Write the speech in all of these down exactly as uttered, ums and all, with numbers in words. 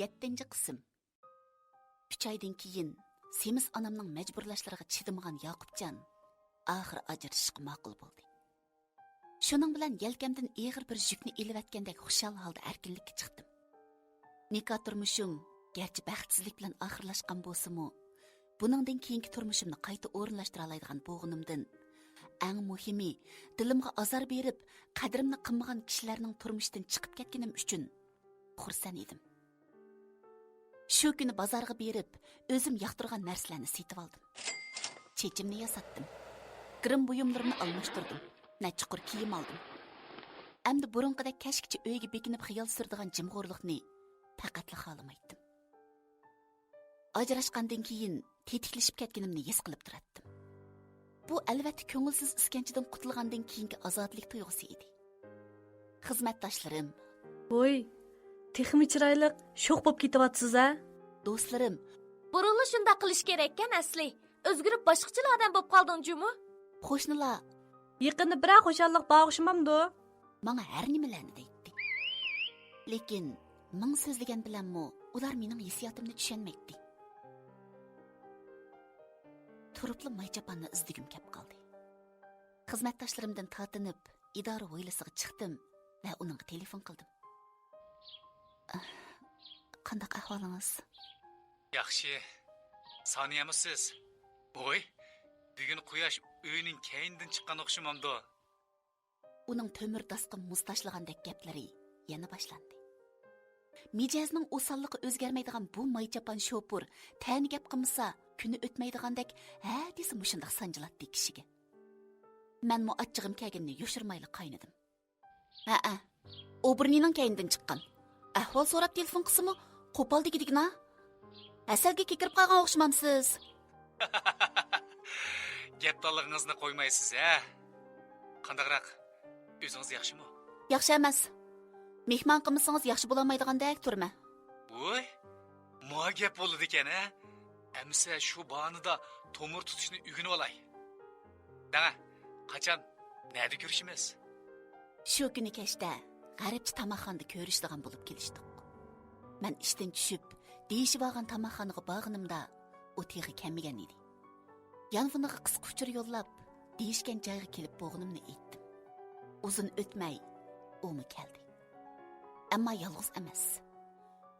يەتتىنچى قىسىم. ئۈچ ئايدىن كېيىن سېمىز ئانامنىڭ مەجبۇرلاشلىرىغا چىدىمىغان ياقۇپجان ئاخىر ئاجرىشىشقا ماقۇل بولدى. شۇنىڭ بىلەن يەلكەمدىن ئېغىر بىر يۈكنى ئېلىۋەتكەندەك خۇشال ھالدا ئەركىنلىككە چىقتىم. نىكاھ تۇرمۇشۇم گەرچە بەختسىزلىك بىلەن ئاخىرلاشقان بولسىمۇ، بۇنىڭدىن كېيىنكى تۇرمۇشۇمنى قايتا ئورۇنلاشتۇرالايدىغان بولغىنىمدىن، ئەڭ مۇھىمى، دىلىمغا ئازار بېرىپ، قەدرىمنى قىلمىغان كىشىلەرنىڭ تۇرمۇشىدىن چىقىپ كەتكىنىم ئۈچۈن خۇرسەن ئىدىم. شۇ كۈنى بازارغا بېرىپ، ئۆزۈم ياقتۇرغان نەرسىلەرنى سېتىۋالدىم. چېچىمنى ياساتتىم. گىرىم بۇيۇملىرىمنى ئالماشتۇردۇم. نەچچە قۇر كىيىم ئالدىم. ئەمدى بۇرۇنقىدەك كەچكىچە ئۆيگە بېكىنىپ خىيال سۈرىدىغان جىمغۇرلۇقنى پەقەتلا خالىمايتتىم. ئاجراشقاندىن كېيىن تېتىكلىشىپ كەتكىنىمنى ھېس قىلىپ تۇراتتىم. بۇ، ئەلۋەتتە، كۆڭۈلسىز ئىسكەنجىدىن قۇتۇلغاندىن كېيىنكى ئازادىلىك تۇيغۇسى ئىدى. خىزمەتداشلىرىم، ۋوي، تېخىمۇ چىرايلىق، شوخ بولۇپ كېتىۋاتىسىز ھە؟ دوستلىرىم، بۇرۇنلا شۇنداق قىلىش كېرەككەن ئەسلى. ئۆزگىرىپ باشقىچىلا ئادەم بولۇپ قالدىڭ جۇمۇ. قوشنىلار، يېقىندا بىرەر خۇشاللىق بارغا ئوخشىمامدۇ؟ ماڭا ھەر نېمىلەرنى دەيتتى. لېكىن مىڭ سۆزلىگەن بىلەنمۇ ئۇلار مېنىڭ ھېسسىياتىمنى چۈشەنمەيتتى. تۇرۇپلا ماي چاپاننى ئىزدىگۈم كەپ قالدى. خىزمەتداشلىرىمدىن تارتىنىپ، ئىدارە ھويلىسىغا چىقتىم ۋە ئۇنىڭغا تېلېفون قىلدىم. قانداق ئەھۋالىڭىز؟ ياخشى. سانىيەمۇ سىز؟ ۋوي، بۈگۈن قۇياش ئۆينىڭ كەينىدىن چىققان ئوخشىمامدۇ؟ ئۇنىڭ تۆمۈر داسقا مۇز تاشلىغاندەك گەپلىرى يەنە باشلاندى. مىجەزنىڭ ئوساللىقى ئۆزگەرمەيدىغان بۇ ماي چاپان شوپۇر تەنە گەپ قىلمىسا، كۈنى ئۆتمەيدىغاندەك ھە دېسە مۇشۇنداق سانجىلاتتى كىشىگە. مەنمۇ ئاچچىقىم كەلگىنىنى يوشۇرمايلا قاينىدىم. ھەئە، ئوبرىنىنىڭ كەينىدىن چىققان. ئەھۋال سوراپ تېلېفون قىلسىمۇ، قوپال دېگۈدىگىنا. ھەسەلگە كېكىرىپ قالغان ئوخشىمامسىز؟ گەپ تاللىغىڭىزنى قويمايسىز ھە. قانداقراق، ئۆزىڭىز ياخشىمۇ؟ ياخشى ئەمەس. مېھمان قىلمىسىڭىز ياخشى بولالمايدىغاندەك تۇرىمەن. ۋوي، ما گەپ بولىدىكەن ھە. ئەمىسە شۇ باھانىدا تومۇر تۇتۇشنى ئۆگىنىۋالاي. دەڭە، قاچان، نەدە كۆرۈشىمىز؟ شۇ كۈنى كەچتە غەربچە تاماقخانىدا كۆرۈشىدىغان بولۇپ كېلىشتۇق. مەن ئىشتىن چۈشۈپ، دېيىشىۋالغان تاماقخانىغا بارغىنىمدا، ئۇ تېخى كەلمىگەن ئىدى. يانفونىغا قىسقا ئۇچۇر يوللاپ، دېيىشكەن جايغا كېلىپ بولغىنىمنى ئېيتتىم. ئۇزۇن ئۆتمەي، ئۇمۇ كەلدى. ئەمما يالغۇز ئەمەس.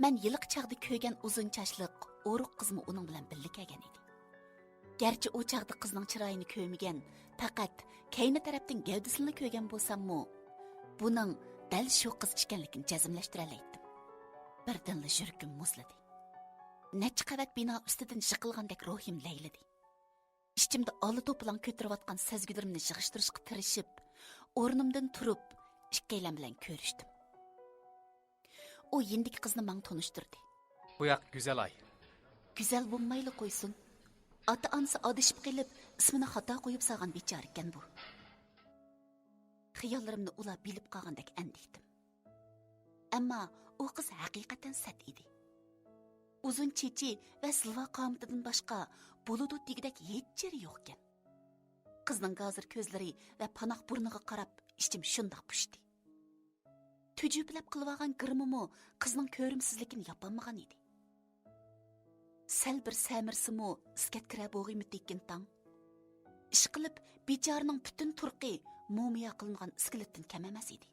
مەن ھېلىقى چاغدا كۆرگەن ئۇزۇن چاچلىق ئورۇق قىزمۇ ئۇنىڭ بىلەن بىللە كەلگەن ئىدى. گەرچە ئۇ چاغدا قىزنىڭ چىرايىنى كۆرمىگەن، پەقەت كەينى تەرەپتىن گەۋدىسىنىلا كۆرگەن بولساممۇ، بۇنىڭ دەل شۇ قىز ئىكەنلىكىنى جەزملەشتۈرەلەيتتىم. بىردىنلا يۈرىكىم مۇزلىدى. نەچچە قەۋەت بىنا ئۈستىدىن يىقىلغاندەك روھىم لەيلىدى. ئىچىمدە ئالا توپىلاڭ كۆتۈرۈۋاتقان سەزگۈلىرىمنى يىغىشتۇرۇشقا تىرىشىپ، ئورنۇمدىن تۇرۇپ، ئىككىيلەن بىلەن كۆرۈشتۈم. ئۇ يېنىدىكى قىزنى ماڭا تونۇشتۇردى. بۇ ياق گۈزەل ئاي. گۈزەل بولمايلا قويسۇن. ئاتا-ئانىسى ئادىشىپ قېلىپ، ئىسمىنى خاتا قويۇپ سالغان بىچارىكەن بۇ. خىياللىرىمنى ئۇلار بىلىپ قالغاندەك ئەندىكتىم. ئەمما ئۇ قىز ھەقىقەتەن سەت ئىدى. ئۇزۇن چېچى ۋە زىلۋا قامىتىدىن باشقا بولىدۇ دېگۈدەك ھېچ يېرى يوقكەن. قىزنىڭ گازىر كۆزلىرى ۋە پاناق بۇرنىغا قاراپ ئىچىم شۇنداق پۇشتى. تۈجۈپىلەپ قىلىۋالغان گىرىمىمۇ قىزنىڭ كۆرۈمسىزلىكىنى ياپالمىغان ئىدى. سەل بىر سەمرىسىمۇ ئىسكەت كىرە بوغىيمىتىكىن تاڭ. ئىشقىلىپ، بىچارىنىڭ پۈتۈن تۇرقى مۇمىيا قىلىنغان ئىسكىلىتتىن كەم ئەمەس ئىدى.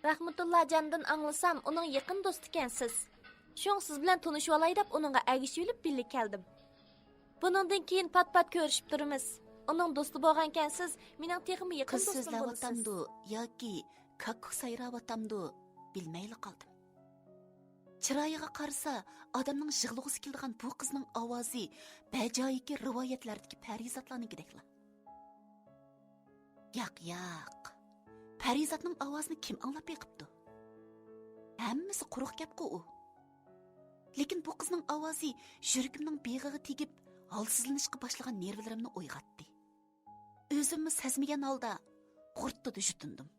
رەھمىتۇللا جاندىن ئاڭلىسام، ئۇنىڭ يېقىن دوستىكەنسىز. شۇڭا سىز بىلەن تونۇشۇۋالاي دەپ ئۇنىڭغا ئەگىشىۋېلىپ بىللە كەلدىم. بۇنىڭدىن كېيىن پات-پات كۆرۈشۈپ تۇرىمىز. ئۇنىڭ دوستى بولغانكەنسىز، مېنىڭ تېخىمۇ يېقىن دوستۇم بولىسىز. قىز سۆزلەۋاتامدۇ ياكى كاككۇك سايراۋاتامدۇ، بىلمەيلا قالدىم. چىرايىغا قارىسا، ئادەمنىڭ يىغلىغۇسى كېلىدىغان بۇ قىزنىڭ ئاۋازى بەجايىكى رىۋايەتلەردىكى پەرىزاتلارنىڭكىدەكلا. ياق، ياق. پەرىزاتنىڭ ئاۋازىنى كىم ئاڭلاپ بېقىپتۇ؟ ھەممىسى قۇرۇق گەپقۇ ئۇ. لېكىن بۇ قىزنىڭ ئاۋازى يۈرىكىمنىڭ بېغىغا تېگىپ، ھالسىزلىنىشقا باشلىغان نېرۋىلىرىمنى ئويغاتتى. ئۆزۈممۇ سەزمىگەن ھالدا غۇرتتىدا يۇتۇندۇم.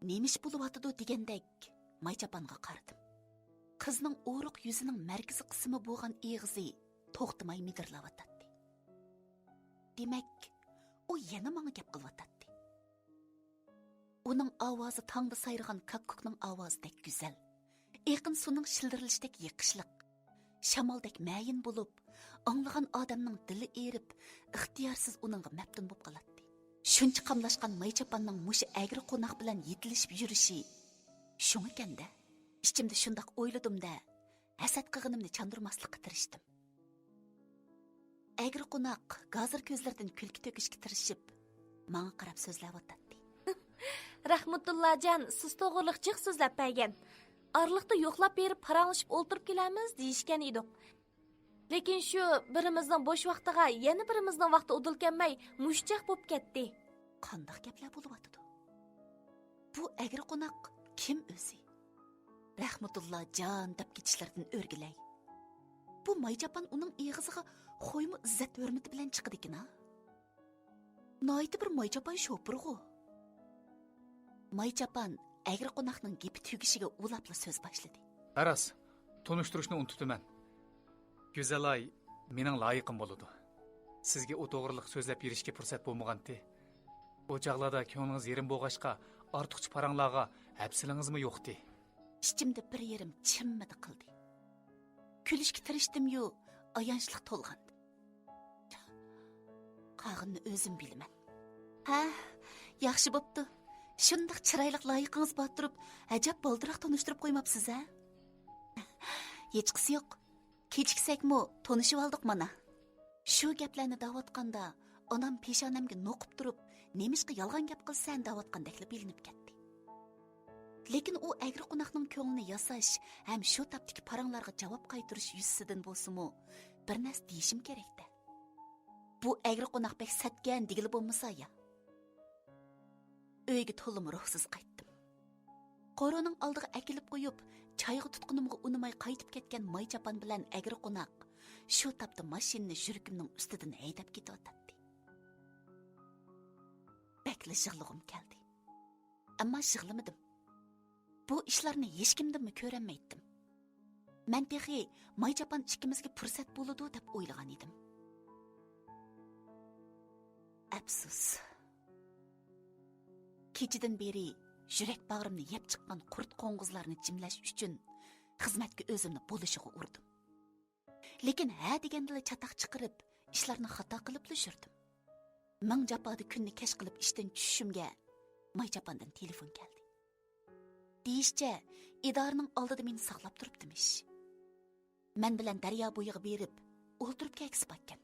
نېمە ئىش بولۇۋاتىدۇ دېگەندەك ماي چاپانغا قارىدىم. قىزنىڭ ئورۇق يۈزىنىڭ مەركىزىي قىسمى بولغان ئېغىزى توختىماي مىدىرلاۋاتاتتى. دېمەك، ئۇ يەنە ماڭا گەپ قىلىۋاتاتتى. ئۇنىڭ ئاۋازى تاڭدا سايرىغان كاككۇكنىڭ ئاۋازىدەك گۈزەل، ئېقىن سۇنىڭ شىلدىرلىشىدەك يېقىشلىق، شامالدەك مەيىن بولۇپ، ئاڭلىغان ئادەمنىڭ دىلى ئېرىپ، ئىختىيارسىز ئۇنىڭغا مەپتۇن بولۇپ قالاتتى. شۇنچە قاملاشقان ماي چاپاننىڭ مۇشۇ ئەگرى قوناق بىلەن يېتىلىشىپ يۈرۈشى شۇڭىكەن-دە. ئىچىمدە شۇنداق ئويلىدىم-دە، ھەسەت قىغىنىمنى چاندۇرماسلىققا تىرىشتىم. ئەگرى قوناق گازىر كۆزلىرىدىن كۈلكە تۆكۈشكە تىرىشىپ، ماڭا قاراپ سۆزلەۋاتاتتى. رەھمەتۇللاجان، سىز توغرىلىق جىق سۆزلەپ بەرگەن. ئارىلىقتا يوقلاپ بېرىپ پاراڭلىشىپ ئولتۇرۇپ كېلەرمىز دېيىشكەن ئىدۇق. لېكىن شۇ بىرىمىزنىڭ بوش ۋاقتىغا يەنە بىرىمىزنىڭ ۋاقتى ئۇدۇل كەلمەي، مۇشۇچاق بولۇپ كەتتى. قانداق گەپلەر بولۇۋاتىدۇ؟ بۇ ئەگرى قوناق كىم ئۆزى؟ رەھمەتۇللا جان دەپ كېتىشلىرىدىن ئۆرگىلەي. بۇ ماي چاپان ئۇنىڭ ئېغىزىغا خويمۇ ئىززەت ھۆرمىتى بىلەن چىقىدىكىنا. ناھايىتى بىر ماي چاپان شوپۇرغۇ. ماي چاپان ئەگرى قوناقنىڭ گېپى تۈگىشىگە ئۇلاپلا سۆز باشلىدى. ھە راست، تونۇشتۇرۇشنى ئۇنتۇپتىمەن. گۈزەلاي مېنىڭ لايىقىم بولىدۇ. سىزگە ئۇ توغرىلىق سۆزلەپ بېرىشكە پۇرسەت بولمىغانتى. ئۇ چاغلاردا كۆڭلىڭىز يېرىم بولغاچقا، ئارتۇقچە پاراڭلارغا ھەپسىلىڭىزمۇ يوقتى. ئىچىمدە بىر يېرىم چىرمىدە قىلدى. كۈلۈشكە تىرىشتىميۇ، ئايانچلىق تولغاندىم. قالغىنىنى ئۆزۈم بىلىمەن. ھە، ياخشى بوپتۇ. شۇنداق چىرايلىق لايىقىڭىز بار تۇرۇپ، ئەجەب بالدۇرراق تونۇشتۇرۇپ قويماپسىز ھە؟ ھېچقىسى يوق. كېچىكسەكمۇ تونۇشۇۋالدۇق مانا. شۇ گەپلەرنى دەۋاتقاندا، ئانام پېشانەمگە نوقۇپ تۇرۇپ، نېمىشقا يالغان گەپ قىلىسەن دەۋاتقاندەكلا بىلىنىپ كەتتى. لېكىن ئۇ ئەگرى قوناقنىڭ كۆڭلىنى ياساش ھەم شۇ تاپتىكى پاراڭلارغا جاۋاب قايتۇرۇش يۈزىسىدىن بولسىمۇ، بىر نەرسە دېيىشىم كېرەك-دە. بۇ ئەگرى قوناق بەك سەتكەن دېگىلى بولمىسا يا. ئۆيگە تولىمۇ روھسىز قايتتىم. قورۇنىڭ ئالدىغا ئەكېلىپ قويۇپ، چايغا تۇتقىنىمغا ئۇنىماي قايتىپ كەتكەن ماي چاپان بىلەن ئەگرى قوناق شۇ تاپتا ماشىنىنى يۈرىكىمنىڭ ئۈستىدىن ھەيدەپ كېتىۋاتاتتى. بەكلا يىغلىغۇم كەلدى. ئەمما يىغلىمىدىم. بۇ ئىشلارنى ھېچكىمدىنمۇ كۆرەلمەيتتىم. مەن تېخى ماي چاپان ئىككىمىزگە پۇرسەت بولىدۇ دەپ ئويلىغان ئىدىم. ئەپسۇس. كېچىدىن بېرى يۈرەك باغرىمنى يەپ چىققان قۇرت قوڭغۇزلارنى جىملەش ئۈچۈن خىزمەتكە ئۆزۈمنى بولۇشىغا ئۇردۇم. لېكىن ھە دېگەندىلا چاتاق چىقىرىپ، ئىشلارنى خاتا قىلىپلا يۈردۈم. مىڭ جاپادا كۈننى كەچ قىلىپ ئىشتىن چۈشۈشۈمگە ماي چاپاندىن تېلېفون كەلدى. دېيىشىچە، ئىدارىنىڭ ئالدىدا مېنى ساقلاپ تۇرۇپتىمىش. مەن بىلەن دەريا بويىغا بېرىپ، ئولتۇرۇپ كەلگۈسى باركەن.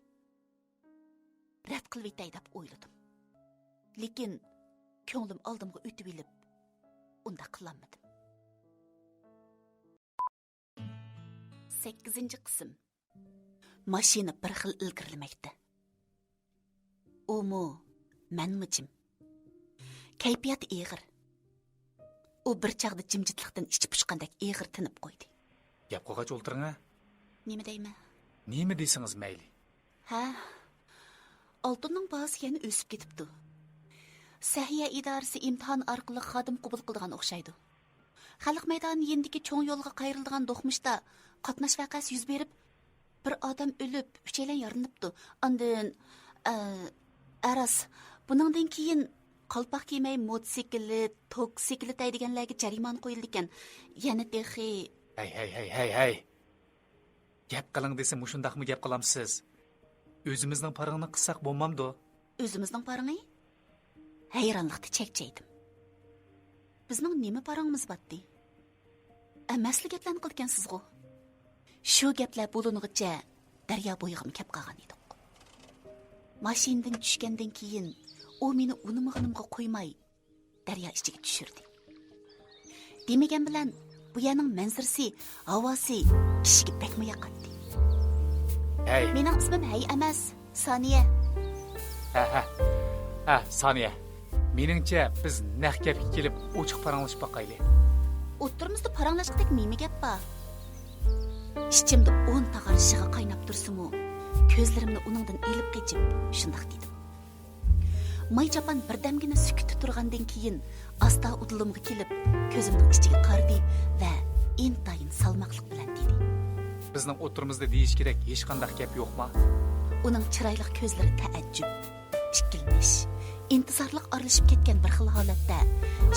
رەت قىلىۋېتەي دەپ ئويلىدىم. لېكىن كۆڭلۈم ئالدىمغا ئۆتۈۋېلىپ، ئۇنداق قىلالمىدىم. سەككىزىنچى قىسىم. ماشىنا بىر خىل ئىلگىرىلىمەكتە. ئۇمۇ، مەنمۇ جىم. كەيپىياتى ئېغىر. ئۇ بىر چاغدا جىمجىتلىقتىن ئىچى پۇشقاندەك ئېغىر تىنىپ قويدى. گەپ قىلغاچ ئولتۇرۇڭ ھە. نېمە دەيمەن؟ نېمە دېسىڭىز مەيلى. ھە، ئالتۇننىڭ باھاسى يەنە ئۆسۈپ كېتىپتۇ. سەھىيە ئىدارىسى ئىمتىھان ئارقىلىق خادىم قوبۇل قىلىدىغان ئوخشايدۇ. خەلق مەيدانى يېنىدىكى چوڭ يولغا قايرىلىدىغان دوقمۇشتا قاتناش ۋەقەسى يۈز بېرىپ، بىر ئادەم ئۆلۈپ، ئۈچەيلەن يارىلىنىپتۇ. ئاندىن، ئە، ئە، راست، بۇنىڭدىن كېيىن قالپاق كىيمەي موتوسىكلىت، توكسىكلىت ھەيدىگەنلەرگە جەرىمانە قويۇلىدىكەن. يەنە تېخى. ھەي، ھەي، ھەي، ھەي، ھەي! گەپ قىلىڭ دېسە مۇشۇنداقمۇ گەپ قىلامسىز؟ ئۆزىمىزنىڭ پارىڭىنى قىلساق بولمامدۇ؟ ئۆزىمىزنىڭ پارىڭى؟ ھەيرانلىقتا چەكچەيدىم. بىزنىڭ نېمە پارىڭىمىز باتتى؟ ئەمەسلا گەپلەرنى قىلىدىكەنسىزغۇ. شۇ گەپلەر بولۇنغىچە دەريا بويىغىمۇ كەپ قالغان ئىدۇق. ماشىنىدىن چۈشكەندىن كېيىن ئۇ مېنى ئۇنىمىغىنىمغا قويماي، دەريا ئىچىگە چۈشۈردى. دېمىگەن بىلەن، بۇ يەرنىڭ مەنزىرىسى، ھاۋاسى كىشىگە بەكمۇ ياقاتتى. ھەي. مېنىڭ ئىسمىم ھەي ئەمەس، سانىيە. ھە، ھە. ھە، سانىيە. مېنىڭچە، بىز نەق گەپكە كېلىپ، ئوچۇق پاراڭلىشىپ باقايلى. ئوتتۇرىمىزدا پاراڭلاشقۇدەك نېمە گەپ بار؟ ئىچىمدە ئون تاغار يىغا قايناپ تۇرسىمۇ، كۆزلىرىمنى ئۇنىڭدىن ئېلىپ قېچىپ، شۇنداق دېدىم. ماي چاپان بىردەمگىنە سۈكۈتتە تۇرغاندىن كېيىن، ئاستا ئۇدۇلۇمغا كېلىپ، كۆزۈمنىڭ ئىچىگە قارىدى ۋە ئىنتايىن سالماقلىق بىلەن دېدى. بىزنىڭ ئوتتۇرىمىزدا دېيىش كېرەك ھېچقانداق گەپ يوقما؟ ئۇنىڭ چىرايلىق كۆزلىرى تەئەججۈپ، ئىككىلىنىش، ئىنتىزارلىق ئارىلىشىپ كەتكەن بىر خىل ھالەتتە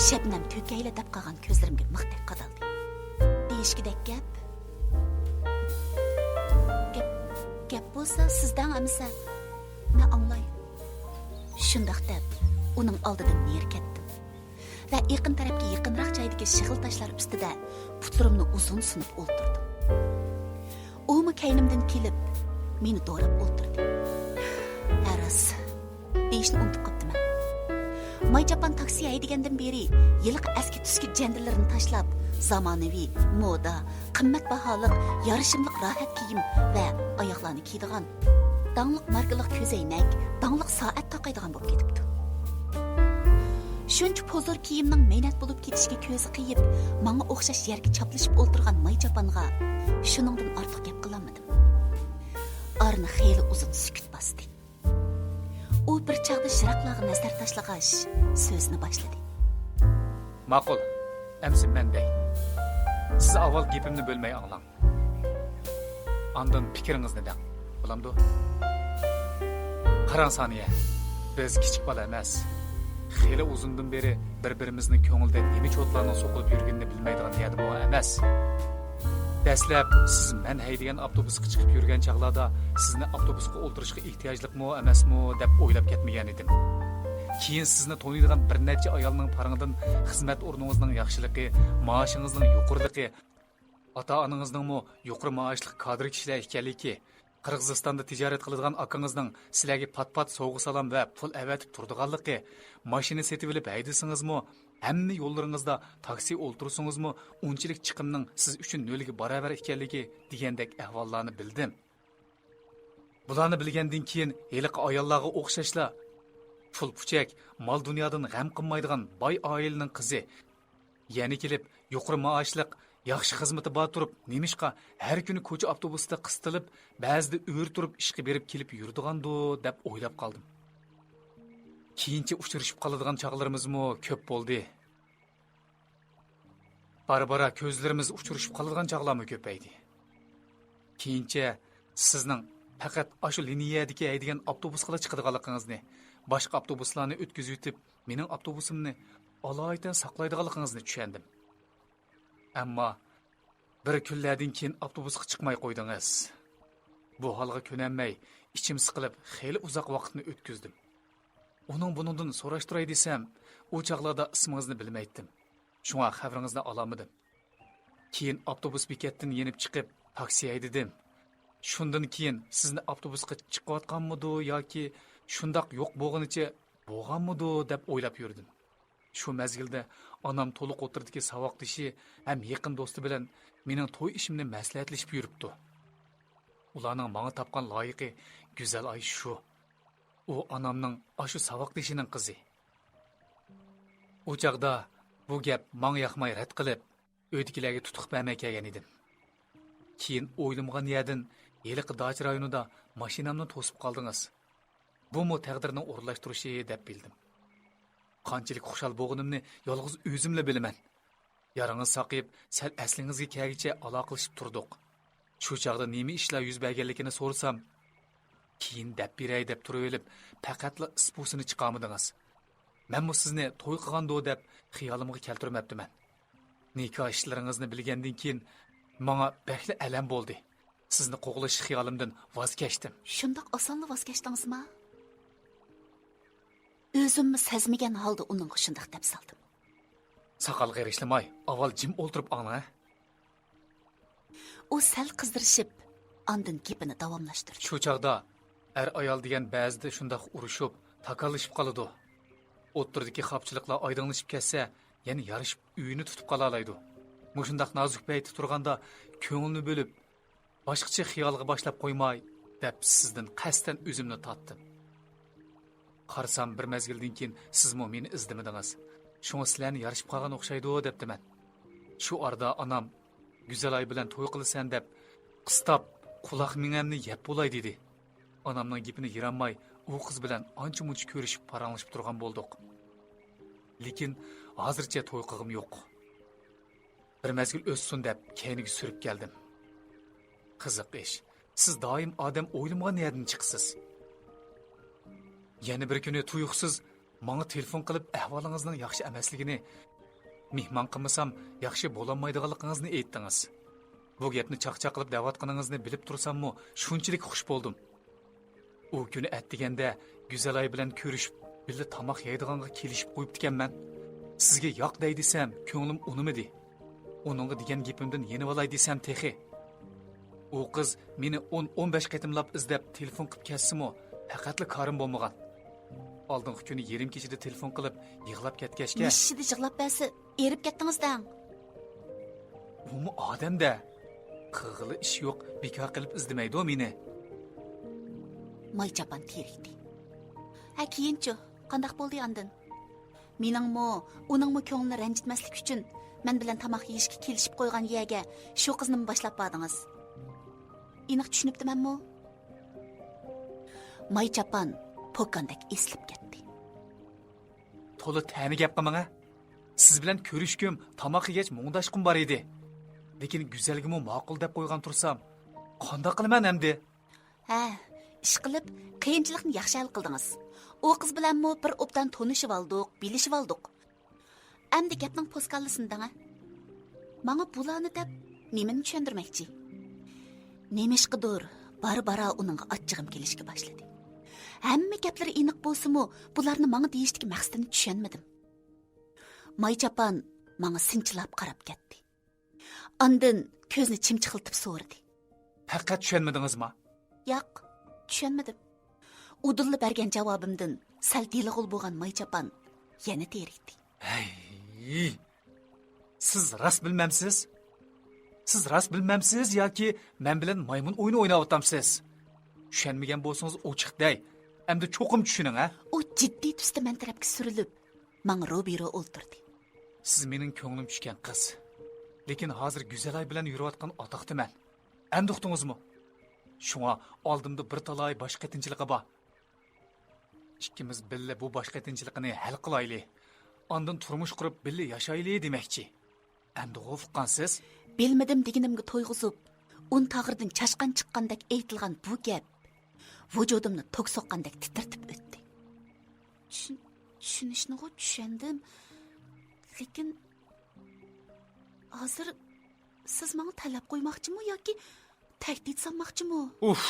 شەبنەم تۆكەيلى دەپ قالغان كۆزلىرىمگە مىختەك قادالدى. ئىچكىدەك گەپ. گەپ، گەپ بولسا سىزدەڭ ئەمىسە. مەن ئاڭلاي. شۇنداق دەپ، ئۇنىڭ ئالدىدىن نېرى كەتتىم. ۋە ئېقىن تەرەپكە يېقىنراق جايدىكى شېغىل تاشلار ئۈستىدە پۇتلىرىمنى ئۇزۇن سۇنۇپ ئولتۇردۇم. ئۇمۇ كەينىمدىن كېلىپ، مېنى دوراپ ئولتۇردى. ھە راست، دېيىشنى ئۇنتۇپ قاپتىمەن. ماي چاپان تاكسى ھەيدىگەندىن بېرى ھېلىقى ئەسكى تۈسكى جەندىلىرىنى تاشلاپ، زامانىۋى، مودا، قىممەت باھالىق، يارىشىملىق راھەت كىيىم ۋە ئاياغلارنى كىيىدىغان، داڭلىق ماركىلىق كۆزەينەك، داڭلىق سائەت تاقايدىغان بولۇپ كېتىپتۇ. شۇنچە پوزۇر كىيىمنىڭ مەينەت بولۇپ كېتىشىگە كۆزى قىيىپ، ماڭا ئوخشاش يەرگە چاپلىشىپ ئولتۇرغان ماي چاپانغا شۇنىڭدىن ئارتۇق گەپ قىلالمىدىم. ئارىنى خېلى ئۇزۇن سۈكۈت باستى. ئۇ بىر چاغدا يىراقلارغا نەزەر تاشلىغاچ، سۆزىنى باشلىدى. ماقۇل، ئەمسە مەن دەي. سىز ئاۋۋال گېپىمنى بۆلمەي ئاڭلاڭ. ئاندىن پىكرىڭىزنى دەڭ. بولامدۇ؟ قاراڭ سانىيە، بىز كىچىك بالا ئەمەس. خېلى ئۇزۇندىن بېرى بىر-بىرىمىزنىڭ كۆڭلىدە نېمە چوتلارنىڭ سوقۇلۇپ يۈرگىنىنى بىلمەيدىغان يەردىمۇ ئەمەس. دەسلەپ سىز مەن ھەيدىگەن ئاپتوبۇسقا چىقىپ يۈرگەن چاغلاردا سىزنى ئاپتوبۇسقا ئولتۇرۇشقا ئېھتىياجلىقمۇ ئەمەسمۇ دەپ ئويلاپ كەتمىگەنىدىم. كېيىن سىزنى تونۇيدىغان بىر نەچچە ئايالنىڭ پارىڭىدىن خىزمەت ئورنىڭىزنىڭ ياخشىلىقى، مائاشىڭىزنىڭ يۇقىرىلىقى، ئاتا-ئانىڭىزنىڭمۇ يۇقىرى مائاشلىق كادىر كىشىلەر ئىكەنلىكى، قىرغىزىستاندا تىجارەت قىلىدىغان ئاكىڭىزنىڭ سىلەرگە پات-پات سوۋغا-سالام ۋە پۇل ئەۋەتىپ تۇرىدىغانلىقى، ماشىنا سېتىۋېلىپ ھەيدىسىڭىزمۇ، ھەممە يوللىرىڭىزدا تاكسى ئولتۇرسىڭىزمۇ، ئۇنچىلىك چىقىمنىڭ سىز ئۈچۈن نۆلگە باراۋەر ئىكەنلىكى دېگەندەك ئەھۋاللارنى بىلدىم. بۇلارنى بىلگەندىن كېيىن ھېلىقى ئاياللارغا ئوخشاشلا پۇل-پۇچەك، مال-دۇنيادىن غەم قىلمايدىغان باي ئائىلىنىڭ قىزى، يەنە كېلىپ يۇقىرى مائاشلىق، ياخشى خىزمىتى بار تۇرۇپ، نېمىشقا ھەر كۈنى كوچا ئاپتوبۇسىدا قىستىلىپ، بەزىدە ئۆرە تۇرۇپ ئىشقا بېرىپ كېلىپ يۈرىدىغاندۇ دەپ ئويلاپ قالدىم. كېيىنچە ئۇچرىشىپ قالىدىغان چاغلىرىمىزمۇ كۆپ بولدى. بارا-بارا كۆزلىرىمىز ئۇچرىشىپ قالىدىغان چاغلارمۇ كۆپەيدى. كېيىنچە سىزنىڭ پەقەت ئاشۇ لىنىيەدىكى ھەيدىگەن ئاپتوبۇسقىلا چىقىدىغانلىقىڭىزنى، باشقا ئاپتوبۇسلارنى ئۆتكۈزۈۋېتىپ، مېنىڭ ئاپتوبۇسۇمنى ئالايىتەن ساقلايدىغانلىقىڭىزنى چۈشەندىم. ئەمما بىر كۈنلەردىن كېيىن ئاپتوبۇسقا چىقماي قويدىڭىز. بۇ ھالغا كۆنەلمەي، ئىچىم سىقىلىپ، خېلى ئۇزاق ۋاقىتنى ئۆتكۈزدۈم. ئۇنىڭ بۇنىڭدىن سوراشتۇراي دېسەم، ئۇ چاغلاردا ئىسمىڭىزنى بىلمەيتتىم. شۇڭا خەۋىرىڭىزنى ئالالمىدىم. كېيىن ئاپتوبۇس بېكەتتىن يېنىپ چىقىپ، تاكسى ھەيدىدىم. شۇندىن كېيىن سىزنى ئاپتوبۇسقا چىقىۋاتقانمىدۇ ياكى شۇنداق يوق بولغىنىچە بولغانمىدۇ دەپ ئويلاپ يۈردۈم. شۇ مەزگىلدە ئانام تولۇق ئوتتۇرىدىكى ساۋاقدىشى ھەم يېقىن دوستى بىلەن مېنىڭ توي ئىشىمنى مەسلىھەتلىشىپ يۈرۈپتۇ. ئۇلارنىڭ ماڭا تاپقان لايىقى گۈزەل ئاي شۇ. ئۇ ئانامنىڭ ئاشۇ ساۋاقدىشىنىڭ قىزى. ئۇ چاغدا بۇ گەپ ماڭا ياقماي رەت قىلىپ، ئۆيدىكىلەرگە تۇتۇق بەرمەي كەلگەن ئىدىم. كېيىن ئويلىمىغان يەردىن ھېلىقى داچا رايونىدا ماشىنامنى توسۇپ قالدىڭىز. بۇمۇ تەقدىرنىڭ ئورۇنلاشتۇرۇشى دەپ بىلدىم. قانچىلىك خۇشال بولغىنىمنى يالغۇز ئۆزۈملا بىلىمەن. يارىڭىز ساقىيىپ، سەل ئەسلىڭىزگە كەلگىچە ئالاقىلىشىپ تۇردۇق. شۇ چاغدا نېمە ئىشلار يۈز بەرگەنلىكىنى سورىسام، كېيىن دەپ بېرەي دەپ تۇرۇۋېلىپ، پەقەتلا ئىس-پۇسىنى چىقارمىدىڭىز. مەنمۇ سىزنى توي قىلغاندۇ دەپ خىيالىمغا كەلتۈرمەپتىمەن. نىكاھ ئىشلىرىڭىزنى بىلگەندىن كېيىن ماڭا بەكلا ئەلەم بولدى. سىزنى قوغلاش خىيالىمدىن ۋاز كەچتىم. شۇنداق ئاسانلا ۋاز كەچتىڭىزما؟ ئۆزۈممۇ سەزمىگەن ھالدا ئۇنىڭغا شۇنداق دەپ سالدىم. ساقال غېرىشلىماي، ئاۋۋال جىم ئولتۇرۇپ ئاڭلا. ئۇ سەل قىزىرىشىپ، ئاندىن گېپىنى داۋاملاشتۇردى. شۇ چاغدا ئەر-ئايال دېگەن بەزىدە شۇنداق ئۇرۇشۇپ، تاكاللىشىپ قالىدۇ. ئوتتۇرىدىكى خاپچىلىقلار ئايدىڭلىشىپ كەتسە، يەنە يارىشىپ ئۆيىنى تۇتۇپ قالالايدۇ. مۇشۇنداق نازۇك پەيتتە تۇرغاندا كۆڭلىنى بۆلۈپ، باشقىچە خىيالغا باشلاپ قويماي، دەپ سىزدىن قەستەن ئۆزۈمنى تارتتىم. قارىسام، بىر مەزگىلدىن كېيىن سىزمۇ مېنى ئىزدىمىدىڭىز. شۇڭا سىلەرنى يارىشىپ قالغان ئوخشايدۇ، دەپتىمەن. شۇ ئارىدا ئانام، گۈزەلاي بىلەن توي قىلىسەن دەپ، قىستاپ، قۇلاق مېڭەمنى يەپ بولاي، دېدى. ئانامنىڭ گېپىنى يىرالماي، ئۇ قىز بىلەن ئانچە-مۇنچە كۆرۈشۈپ، پاراڭلىشىپ تۇرغان بولدۇق. لېكىن ھازىرچە توي قىلغۇم يوق. بىر مەزگىل ئۆتسۇن دەپ، كەينىگە سۈرۈپ كەلدىم. قىزىق ئىش، سىز دائىم ئادەم ئويلىمىغان يەردىن چىقىسىز. يەنە بىر كۈنى تۇيۇقسىز ماڭا تېلېفون قىلىپ، ئەھۋالىڭىزنىڭ ياخشى ئەمەسلىكىنى، مېھمان قىلمىسام ياخشى بولالمايدىغانلىقىڭىزنى ئېيتتىڭىز. بۇ گەپنى چاقچاق قىلىپ دەۋاتقىنىڭىزنى بىلىپ تۇرساممۇ، شۇنچىلىك خۇش بولدۇم. ئۇ كۈنى ئەتىگەندە گۈزەلاي بىلەن كۆرۈشۈپ، بىللە تاماق يەيدىغانغا كېلىشىپ قويۇپتىكەنمەن. سىزگە ياق دەي دېسەم، كۆڭلۈم ئۇنىمىدى. ئۇنىڭغا دېگەن گېپىمدىن يېنىۋالاي دېسەم تېخى. ئۇ قىز مېنى ئون، ئون بەش قېتىملاپ ئىزدەپ، تېلېفون قىلىپ كەتسىمۇ، پەقەتلا كارىم بولمىغان. ئالدىنقى كۈنى يېرىم كېچىدە تېلېفون قىلىپ، يىغلاپ كەتكەچكە، نېمە ئىش ئىدى يىغلاپ بەرسە، ئېرىپ كەتتىڭىز دەڭ. ئۇمۇ ئادەم-دە. قىلغىلى ئىش يوق، بىكار قىلىپ ئىزدىمەيدۇ مېنى. ماي چاپان تېرىكتى. ھە، كېيىنچۇ؟ قانداق بولدى ئاندىن؟ مېنىڭمۇ، ئۇنىڭمۇ كۆڭلىنى رەنجىتمەسلىك ئۈچۈن، مەن بىلەن تاماق يېيىشكە كېلىشىپ قويغان يەرگە شۇ قىزنىمۇ باشلاپ باردىڭىز. ئېنىق چۈشىنىپتىمەنمۇ؟ ماي چاپان پوكاندەك ئېسىلىپ كەتتى. تولا تەنە گەپ قىلماڭ ھە. سىز بىلەن كۆرۈشكۈم، تاماق يېگەچ مۇڭداشقۇم بار ئىدى. لېكىن گۈزەلگىمۇ ماقۇل دەپ قويغان تۇرسام، قانداق قىلىمەن ئەمدى؟ ھە، ئىشقىلىپ، قىيىنچىلىقنى ياخشى ھەل قىلدىڭىز. ئۇ قىز بىلەنمۇ بىر ئوبدان تونۇشۇۋالدۇق، بىلىشىۋالدۇق. ئەمدى گەپنىڭ پوسكاللىسىنى دەڭە. ماڭا بۇلارنى دەپ نېمىنى چۈشەندۈرمەكچى؟ نېمىشقىدۇر بارا-بارا ئۇنىڭغا ئاچچىقىم كېلىشكە باشلىدى. ھەممە گەپلىرى ئېنىق بولسىمۇ، بۇلارنى ماڭا دېيىشتىكى مەقسىتىنى چۈشەنمىدىم. ماي چاپان ماڭا سىنچىلاپ قاراپ كەتتى. ئاندىن كۆزىنى چىمچىقلىتىپ سورىدى. پەقەت چۈشەنمىدىڭىزما؟ ياق، چۈشەنمىدىم. ئۇدۇللا بەرگەن جاۋابىمدىن سەل دېلىغۇل بولغان ماي چاپان يەنە تېرىكتى. ھەي! سىز راست بىلمەمسىز؟ سىز راست بىلمەمسىز ياكى مەن بىلەن مايمۇن ئويۇنى ئويناۋاتامسىز؟ چۈشەنمىگەن بولسىڭىز ئوچۇق دەي. ئەمدى چوقۇم چۈشىنىڭ ھە؟ ئۇ جىددىي تۈستە مەن تەرەپكە سۈرۈلۈپ، ماڭا روبىرو ئولتۇردى. سىز مېنىڭ كۆڭلۈم چۈشكەن قىز. لېكىن ھازىر گۈزەلاي بىلەن يۈرۈۋاتقان ئاتاقتىمەن. ئەمدى ئۇقتىڭىزمۇ؟ شۇڭا ئالدىمدا بىر تالاي باش قېتىنچىلىقى بار. ئىككىمىز بىللە بۇ باش قېتىنچىلىقىنى ھەل قىلايلى. ئاندىن تۇرمۇش قۇرۇپ بىللە ياشايلى دېمەكچى. ئەمدىغۇ ئۇققانسىز؟ بىلمىدىم دېگىنىمگە تويغۇزۇپ، ئۇن تاغرىدىن چاشقان چىققاندەك ئېيتىلغان بۇ گەپ ۋۇجۇدۇمنى توك سوققاندەك تىترىتىپ ئۆتتى. چۈشىنىشنىغۇ چۈشەندىم. لېكىن ھازىر سىز ماڭا تەلەپ قويماقچىمۇ ياكى تەھدىت سالماقچىمۇ؟ ئۇف!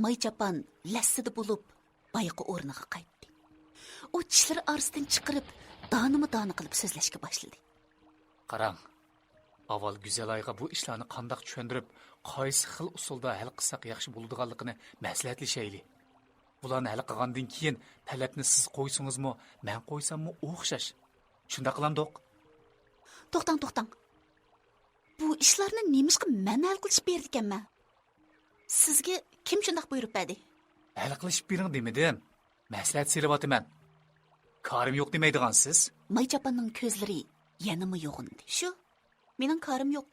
ماي چاپان لەسسىدە بولۇپ، بايىقى ئورنىغا قايتتى. ئۇ چىشلىرى ئارىسىدىن چىقىرىپ، دانىمۇ دانە قىلىپ سۆزلەشكە باشلىدى. قاراڭ، ئاۋۋال گۈزەلايغا بۇ ئىشلارنى قانداق چۈشەندۈرۈپ، قايسى خىل ئۇسۇلدا ھەل قىلساق ياخشى بولىدىغانلىقىنى مەسلىھەتلىشەيلى. بۇلارنى ھەل قىلغاندىن كېيىن تەلەپنى سىز قويسىڭىزمۇ، مەن قويساممۇ ئوخشاش. شۇنداق قىلامدۇق؟ توختاڭ، توختاڭ. بۇ ئىشلارنى نېمىشقا مەن ھەل قىلىشىپ بېرىدىكەنمەن؟ سىزگە كىم شۇنداق بۇيرۇق بەردى؟ ھەل قىلىشىپ بېرىڭ دېمىدىم. مەسلىھەت سېلىۋاتىمەن. كارىم يوق دېمەيدىغانسىز؟ ماي چاپاننىڭ كۆزلىرى يەنىمۇ يوغىنىدى. شۇ، مېنىڭ كارىم يوق.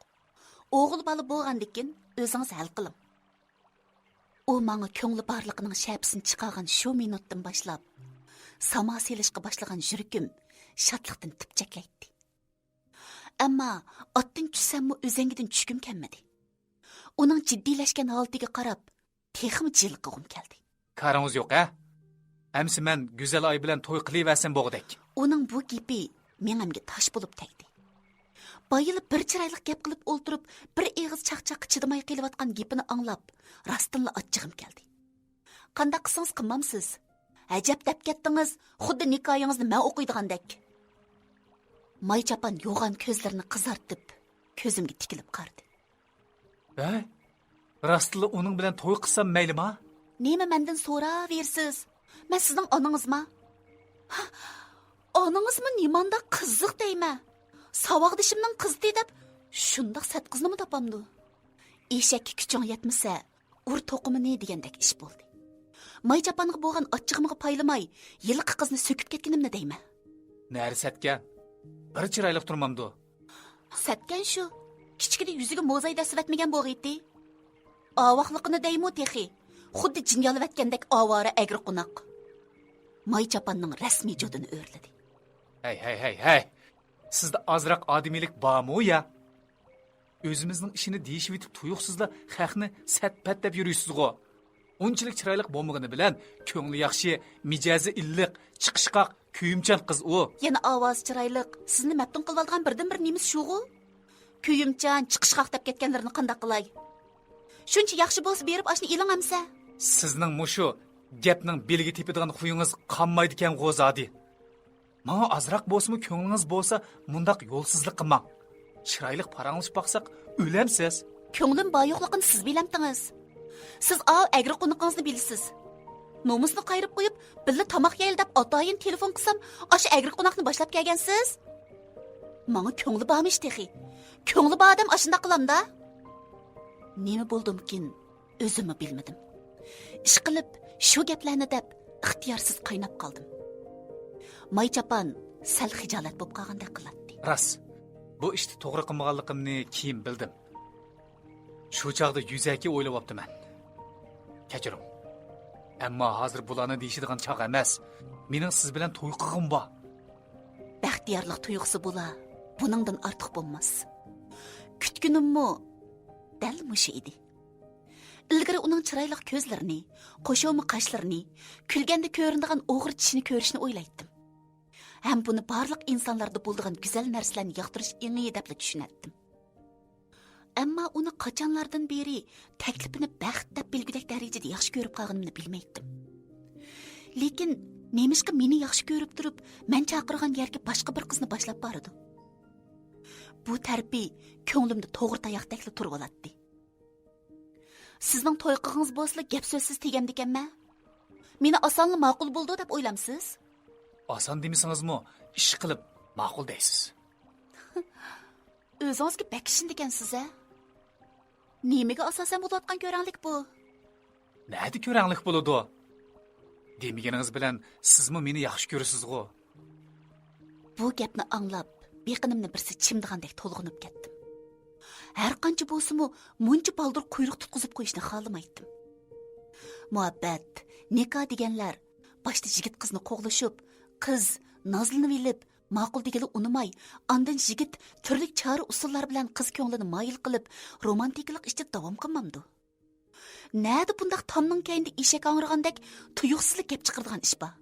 ئوغۇل بالا بولغاندىكىن ئۆزىڭىز ھەل قىلىڭ. ئۇ ماڭا كۆڭلى بارلىقىنىڭ شەپىسىنى چىقارغان شۇ مىنۇتتىن باشلاپ، ساما سېلىشقا باشلىغان يۈرىكىم شادلىقتىن تىپچەكلەيتتى. ئەمما ئاتتىن چۈشسەممۇ ئۆزەڭگىدىن چۈشكۈم كەلمىدى. ئۇنىڭ جىددىيلەشكەن ھالىتىگە قاراپ، تېخىمۇ جىلقىغۇم كەلدى. كارىڭىز يوق ھە؟ ئەمسە مەن گۈزەل ئاي بىلەن توي قىلىۋەرسەم بوغۇدەك. ئۇنىڭ بۇ گېپى مېڭەمگە تاش بولۇپ تەگدى. بايىلا بىر چىرايلىق گەپ قىلىپ ئولتۇرۇپ، بىر ئېغىز چاقچاققا چىدىماي قېلىۋاتقان گېپىنى ئاڭلاپ، راستتىنلا ئاچچىقىم كەلدى. قانداق قىلسىڭىز قىلمامسىز؟ ئەجەب دەپ كەتتىڭىز، خۇددى نىكاھىڭىزنى مەن ئوقۇيدىغاندەك. ماي چاپان يوغان كۆزلىرىنى قىزارتىپ، كۆزۈمگە تىكىلىپ قارىدى. ھەي، راستلا ئۇنىڭ بىلەن توي قىلسام مەيلىما؟ نېمە مەندىن سوراۋېرىسىز؟ مەن سىزنىڭ ئانىڭىزما؟ ئانىڭىزمۇ نېمانداق قىزىق دەيمەن. ساۋاقدىشىمنىڭ قىزىتى دەپ شۇنداق سەت قىزنىمۇ تاپامدۇ؟ ئېشەككە كۈچۈڭ يەتمىسە، ئۇر توقۇمىنى دېگەندەك ئىش بولدى. ماي چاپانغا بولغان ئاچچىقىمغا پايلىماي، ھېلىقى قىزنى سۆكۈپ كەتكىنىمنى دەيمەن. نەرە سەتكەن؟ بىر چىرايلىق تۇرمامدۇ؟ سەتكەن شۇ. كىچىكىدە يۈزىگە موزاي دەسسىۋەتمىگەن بوغىيتتى. ئاۋاقلىقىنى دەيمۇ تېخى. خۇددى جىن يالىۋەتكەندەك ئاۋارە ئەگرى قوناق. ماي چاپاننىڭ رەسمىي جۇدىنى ئۆرلىدى. ھەي، ھەي، ھەي، ھەي! سىزدە ئازراق ئادىمىيلىك بارمۇ يا؟ ئۆزىمىزنىڭ ئىشىنى دېيىشىۋېتىپ تۇيۇقسىزلا خەقنى سەت-پەت دەپ يۈرۈيسىزغۇ؟ ئۇنچىلىك چىرايلىق بولمىغىنى بىلەن، كۆڭلى ياخشى، مىجەزى ئىللىق، چىقىشقاق، كۆيۈمچان قىز ئۇ. يەنە ئاۋازى چىرايلىق، سىزنى مەپتۇن قىلىۋالىدىغان بىردىنبىر نېمىسى شۇغۇ؟ كۆيۈمچان، چىقىشقاق دەپ كەتكەنلىرىنى قانداق قىلاي؟ شۇنچە ياخشى بولسا بېرىپ ئاشۇنى ئېلىڭ ئەمسە. سىزنىڭ مۇشۇ گەپنىڭ بېلىگە تېپىدىغان خۇيىڭىز قالمايدىكەنغۇ زادى. ماڭا ئازراق بولسىمۇ كۆڭلىڭىز بولسا، مۇنداق يولسىزلىق قىلماڭ. چىرايلىق پاراڭلىشىپ باقساق، ئۆلەمسىز. كۆڭلۈم بار يوقلۇقىنى سىز بىلەمتىڭىز. سىز ئاۋۇ ئەگرى قونىقىڭىزنى بىلىسىز. نومۇسنى قايرىپ قويۇپ، بىللە تاماق يەيلى دەپ ئاتايىن تېلېفون قىلسام، ئاشۇ ئەگرى قوناقنى باشلاپ كەلگەنسىز. ماڭا كۆڭلى بارمىش تېخى. كۆڭلى بار ئادەم ئاشۇنداق قىلامدا. نېمە بولدۇمكىن، ئۆزۈممۇ بىلمىدىم. ئىشقىلىپ، شۇ گەپلەرنى دەپ، ئىختىيارسىز قايناپ قالدىم. ماي چاپان سەل خىجالەت بولۇپ قالغاندەك قىلاتتى. راست، بۇ ئىشتا توغرا قىلمىغانلىقىمنى كېيىن بىلدىم. شۇ چاغدا يۈزەكى ئويلاۋاپتىمەن. كەچۈرۈڭ. ئەمما ھازىر بۇلارنى دېيىشىدىغان چاغ ئەمەس. مېنىڭ سىز بىلەن توي قىلغۇم بار. بەختىيارلىق تۇيغۇسى بولا، بۇنىڭدىن ئارتۇق بولماس. كۈتكىنىممۇ دەل مۇشۇ ئىدى. ئىلگىرى ئۇنىڭ چىرايلىق كۆزلىرىنى، قوشۇرما قاشلىرىنى، كۈلگەندە كۆرۈنىدىغان ئوغرى چىشىنى كۆرۈشنى ئويلايتتىم. ھەم بۇنى بارلىق ئىنسانلاردا بولىدىغان گۈزەل نەرسىلەرنى ياقتۇرۇش ئېڭى دەپلا چۈشىنەتتىم. ئەمما ئۇنى قاچانلاردىن بېرى تەكلىپىنى بەخت دەپ بىلگۈدەك دەرىجىدە ياخشى كۆرۈپ قالغىنىمنى بىلمەيتتىم. لېكىن نېمىشقا مېنى ياخشى كۆرۈپ تۇرۇپ، مەن چاقىرغان يەرگە باشقا بىر قىزنى باشلاپ بارىدۇ؟ بۇ تەرىپى كۆڭلۈمدە توغرا تاياقتەكلا تۇرۇۋالاتتى. سىزنىڭ توي قىلغىڭىز بولسىلا، گەپ سۆزسىز تېگەمدىكەنمەن. مېنى ئاسانلا ماقۇل بولىدۇ دەپ ئويلامسىز؟ ئاسان دېمىسىڭىزمۇ، ئىش قىلىپ ماقۇل دەيسىز. ئۆزىڭىزگە بەك ئىشىنىدىكەنسىز ھە؟ نېمىگە ئاساسەن بولۇۋاتقان كۆرەڭلىك بۇ؟ نەدە كۆرەڭلىك بولىدۇ؟ دېمىگىنىڭىز بىلەن سىزمۇ مېنى ياخشى كۆرىسىزغۇ؟ بۇ گەپنى ئاڭلاپ، بېقىنىمنى بىرسى چىمدىغاندەك تولغىنىپ كەتتىم. ھەر قانچە بولسىمۇ، مۇنچە بالدۇر قۇيرۇق تۇتقۇزۇپ قويۇشنى خالىمايتتىم. مۇھەببەت، نىكاھ دېگەنلەر باشتا يىگىت قىزنى قوغلىشىپ، قىز نازلىنىۋېلىپ، ماقۇل دېگىلى ئۇنىماي، ئاندىن يىگىت تۈرلۈك چارە ئۇسۇللار بىلەن قىز كۆڭلىنى مايىل قىلىپ، رومانتىكىلىق ئىچىدە داۋام قىلمامدۇ؟ نەدە بۇنداق تامنىڭ كەينىدە ئېشەك ھاڭرىغاندەك تۇيۇقسىزلا گەپ چىقىرىدىغان ئىش بار؟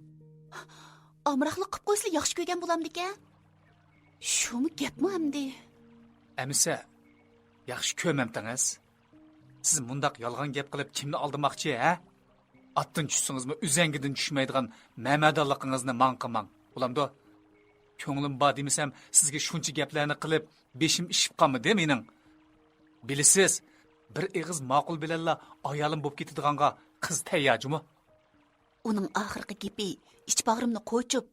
ئامراقلىق قىپ قويسىلا ياخشى كۆرگەن بولامدىكەن؟ شۇمۇ گەپمۇ ئەمدى؟ ئەمىسە، ياخشى كۆرمەمتىڭىز؟ سىز مۇنداق يالغان گەپ قىلىپ كىمنى ئالدىماقچى، ھە؟ ئاتتىن چۈشسىڭىزمۇ ئۈزەڭگىدىن چۈشمەيدىغان مەمەدانلىقىڭىزنى ماڭا قىلماڭ، بولامدۇ؟ كۆڭلۈم بار دېمىسەم، سىزگە شۇنچە گەپلەرنى قىلىپ، بېشىم ئىششىپ قالمىدى مېنىڭ. بىلىسىز، بىر ئېغىز ماقۇل بىلەنلا ئايالىم بولۇپ كېتىدىغانغا قىز تەييار جۇمۇ. ئۇنىڭ ئاخىرقى گېپى ئىچ باغرىمنى قوچۇپ،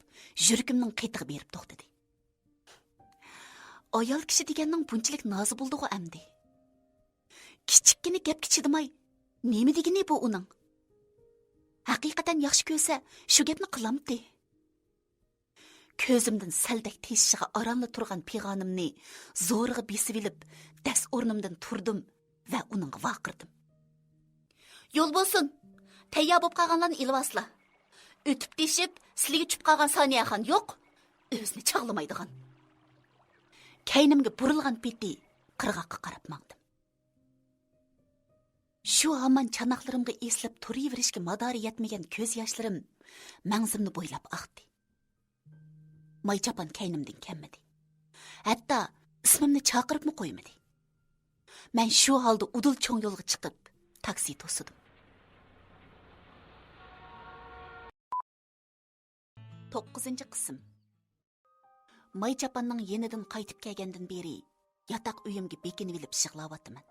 يۈرىكىمنىڭ قېتىغا بېرىپ توختىدى. ئايال كىشى دېگەننىڭ بۇنچىلىك نازى بولدىغۇ ئەمدى؟ كىچىككىنە گەپكە چىدىماي، نېمە دېگىنى بۇ ئۇنىڭ؟ ھەقىقەتەن ياخشى كۆرسە، شۇ گەپنى قىلامتى؟ كۆزۈمدىن سەلدەك تېشىشىغا ئارانلا تۇرغان پىغانىمنى زورىغا بېسىۋېلىپ، دەس ئورنۇمدىن تۇردۇم ۋە ئۇنىڭغا ۋارقىرىدىم. يول بولسۇن! تەييار بولۇپ قالغانلارنى ئېلىۋالسىلا. ئۆتۈپ تېشىپ، سىلىگە چۈشۈپ قالغان سانىيەخان يوق، ئۆزىنى چاغلىمايدىغان. كەينىمگە بۇرۇلغان پېتى قىرغاققا قاراپ ماڭدىم. شۇ ھامان چاناقلىرىمغا ئېسىلىپ تۇرۇۋېرىشكە مادارى يەتمىگەن كۆز ياشلىرىم مەڭزىمنى بويلاپ ئاقتى. ماي چاپان كەينىمدىن كەلمىدى. ھەتتا ئىسمىمنى چاقىرىپمۇ قويمىدى. مەن شۇ ھالدا ئۇدۇل چوڭ يولغا چىقىپ، تاكسى توسۇدۇم. توققۇزىنچى قىسىم. ماي چاپاننىڭ يېنىدىن قايتىپ كەلگەندىن بېرى ياتاق ئۆيۈمگە بېكىنىۋېلىپ يىغلاۋاتىمەن.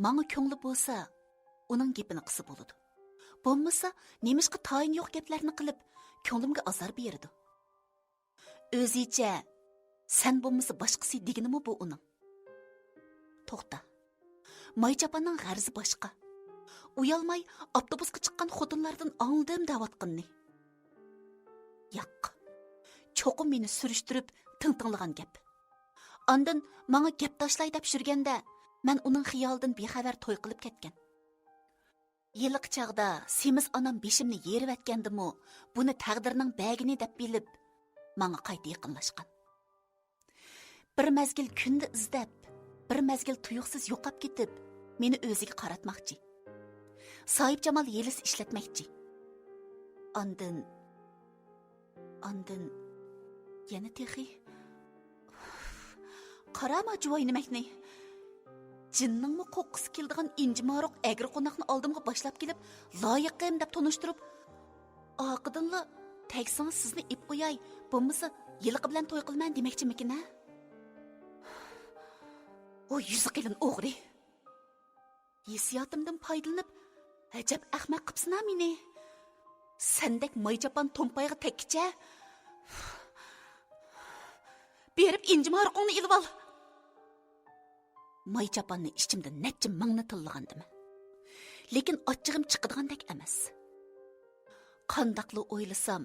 ماڭا كۆڭلى بولسا، ئۇنىڭ گېپىنى قىلسا بولىدۇ. بولمىسا، نېمىشقا تايىنى يوق گەپلەرنى قىلىپ، كۆڭلۈمگە ئازار بېرىدۇ؟ ئۆزىچە، سەن بولمىسا باشقىسى دېگىنىمۇ بۇ ئۇنىڭ؟ توختا. ماي چاپاننىڭ غەرىزى باشقا. ئۇيالماي ئاپتوبۇسقا چىققان خوتۇنلاردىن ئاڭلىدىم دەۋاتقىنىنى. ياق. چوقۇم مېنى سۈرۈشتۈرۈپ تىڭ تىڭلىغان گەپ. ئاندىن ماڭا گەپ تاشلاي دەپ يۈرگەندە، مەن ئۇنىڭ خىيالىدىن بىخەۋەر توي قىلىپ كەتكەن. ھېلىقى چاغدا سېمىز ئانام بېشىمنى يېرىۋەتكەندىمۇ، بۇنى تەقدىرنىڭ بەرگىنى دەپ بىلىپ، ماڭا قايتا يېقىنلاشقان. بىر مەزگىل كۈندە ئىزدەپ، بىر مەزگىل تۇيۇقسىز يوقاپ كېتىپ، مېنى ئۆزىگە قاراتماقچى. ساھىبجامال ھىيلىسى ئىشلەتمەكچى. ئاندىن، ئاندىن يەنە تېخى، ئۇف، قارا ما جۇۋاي نېمەكنى. جىننىڭمۇ قورققۇسى كېلىدىغان ئىنجىمارۇق ئەگرى قوناقنى ئالدىمغا باشلاپ كېلىپ، لايىقىم دەپ تونۇشتۇرۇپ، ئارقىدىنلا تەگسىڭىز سىزنى ئېپ قوياي، بولمىسا ھېلىقى بىلەن توي قىلىمەن دېمەكچىمىكىن ھە؟ ئۇ يۈزى قېلىن ئوغرى. ھېسسىياتىمدىن پايدىلىنىپ، ئەجەب ئەخمەق قىپسىنا مېنى. سەندەك ماي چاپان تومپايغا تەگكىچە بېرىپ ئىنجىمارۇقۇڭنى ئېلىۋال. ماي چاپاننى ئىچىمدە نەچچە مىڭنى تىللىغانىدىم. لېكىن ئاچچىقىم چىقىدىغاندەك ئەمەس. قانداقلا ئويلىسام،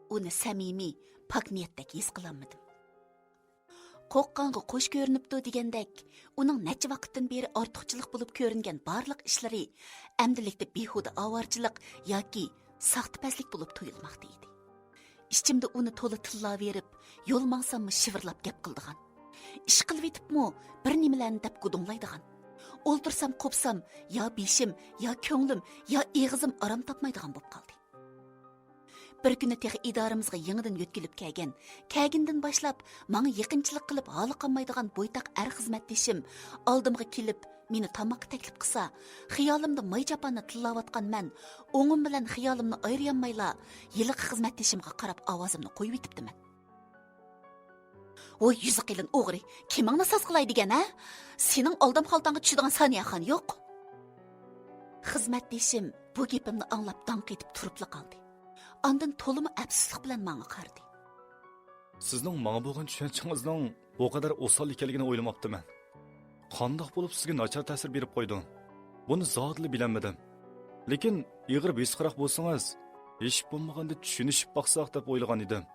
ئۇنى سەمىمىي، پاك نىيەتتەك ھېس قىلالمىدىم. قورققانغا قوش كۆرۈنۈپتۇ دېگەندەك، ئۇنىڭ نەچچە ۋاقىتتىن بېرى ئارتۇقچىلىق بولۇپ كۆرۈنگەن بارلىق ئىشلىرى ئەمدىلىكتە بىھۇدە ئاۋارىچىلىق ياكى ساختىپەزلىك بولۇپ تۇيۇلماقتا ئىدى. ئىچىمدە ئۇنى تولا تىللاۋېرىپ، يول ماڭساممۇ شىۋىرلاپ گەپ قىلىدىغان، ئىش قىلىۋېتىپمۇ بىر نېمىلەرنى دەپ گۇدۇڭلايدىغان، ئولتۇرسام قوپسام يا بېشىم، يا كۆڭلۈم، يا ئېغىزىم ئارام تاپمايدىغان بولۇپ قالدى. بىر كۈنى تېخى ئىدارىمىزغا يېڭىدىن يۆتكىلىپ كەلگەن، كەلگىنىدىن باشلاپ ماڭا يېقىنچىلىق قىلىپ ھالى قالمايدىغان بويتاق ئەر خىزمەتدىشىم ئالدىمغا كېلىپ، مېنى تاماققا تەكلىپ قىلسا، خىيالىمدا ماي چاپاننى تىللاۋاتقان مەن ئوڭۇم بىلەن خىيالىمنى ئايرىيالمايلا، ھېلىقى خىزمەتدىشىمغا قاراپ ئاۋازىمنى قويۇۋېتىپتىمەن. ۋوي يۈزى قېلىن ئوغرى، كىمىڭنى ساز قىلاي دېگەن ھە؟ سېنىڭ ئالدام خالتاڭغا چۈشىدىغان سانىيەخان يوق. خىزمەتدىشىم بۇ گېپىمنى ئاڭلاپ داڭ قېتىپ تۇرۇپلا قالدى. ئاندىن تولىمۇ ئەپسۇسلۇق بىلەن ماڭا قارىدى. سىزنىڭ ماڭا بولغان چۈشەنچىڭىزنىڭ بۇ قەدەر ئوسال ئىكەنلىكىنى ئويلىماپتىمەن. قانداق بولۇپ سىزگە ناچار تەسىر بېرىپ قويدۇم؟ بۇنى زادىلا بىلەلمىدىم. لېكىن ئېغىر بېسىقراق بولسىڭىز، ھېچ بولمىغاندا چۈشىنىشىپ باقساق دەپ ئويلىغان ئىدىم.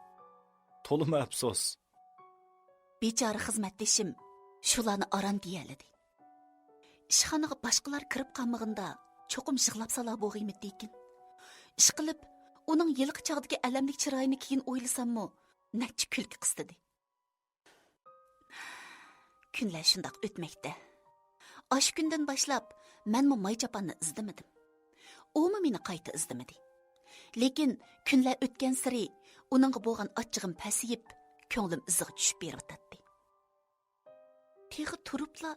تولىمۇ ئەپسۇس. بىچارە خىزمەتدىشىم شۇلارنى ئاران دېيەلىدى. ئىشخانىغا باشقىلار كىرىپ قالمىغىندا چوقۇم يىغلاپ سالا بولغىيمىدىكىن. ئىشقىلىپ، ئۇنىڭ ھېلىقى چاغدىكى ئەلەملىك چىرايىنى كېيىن ئويلىساممۇ، نەچچە كۈلكە قىستىدى. كۈنلەر شۇنداق ئۆتمەكتە. ئاشۇ كۈندىن باشلاپ مەنمۇ ماي چاپاننى ئىزدىمىدىم. ئۇمۇ مېنى قايتا ئىزدىمىدى. لېكىن كۈنلەر ئۆتكەنسېرى ئۇنىڭغا بولغان ئاچچىقىم پەسىيىپ، كۆڭلۈم ئىزىغا چۈشۈپ بېرىۋاتاتتى. تېخى تۇرۇپلا،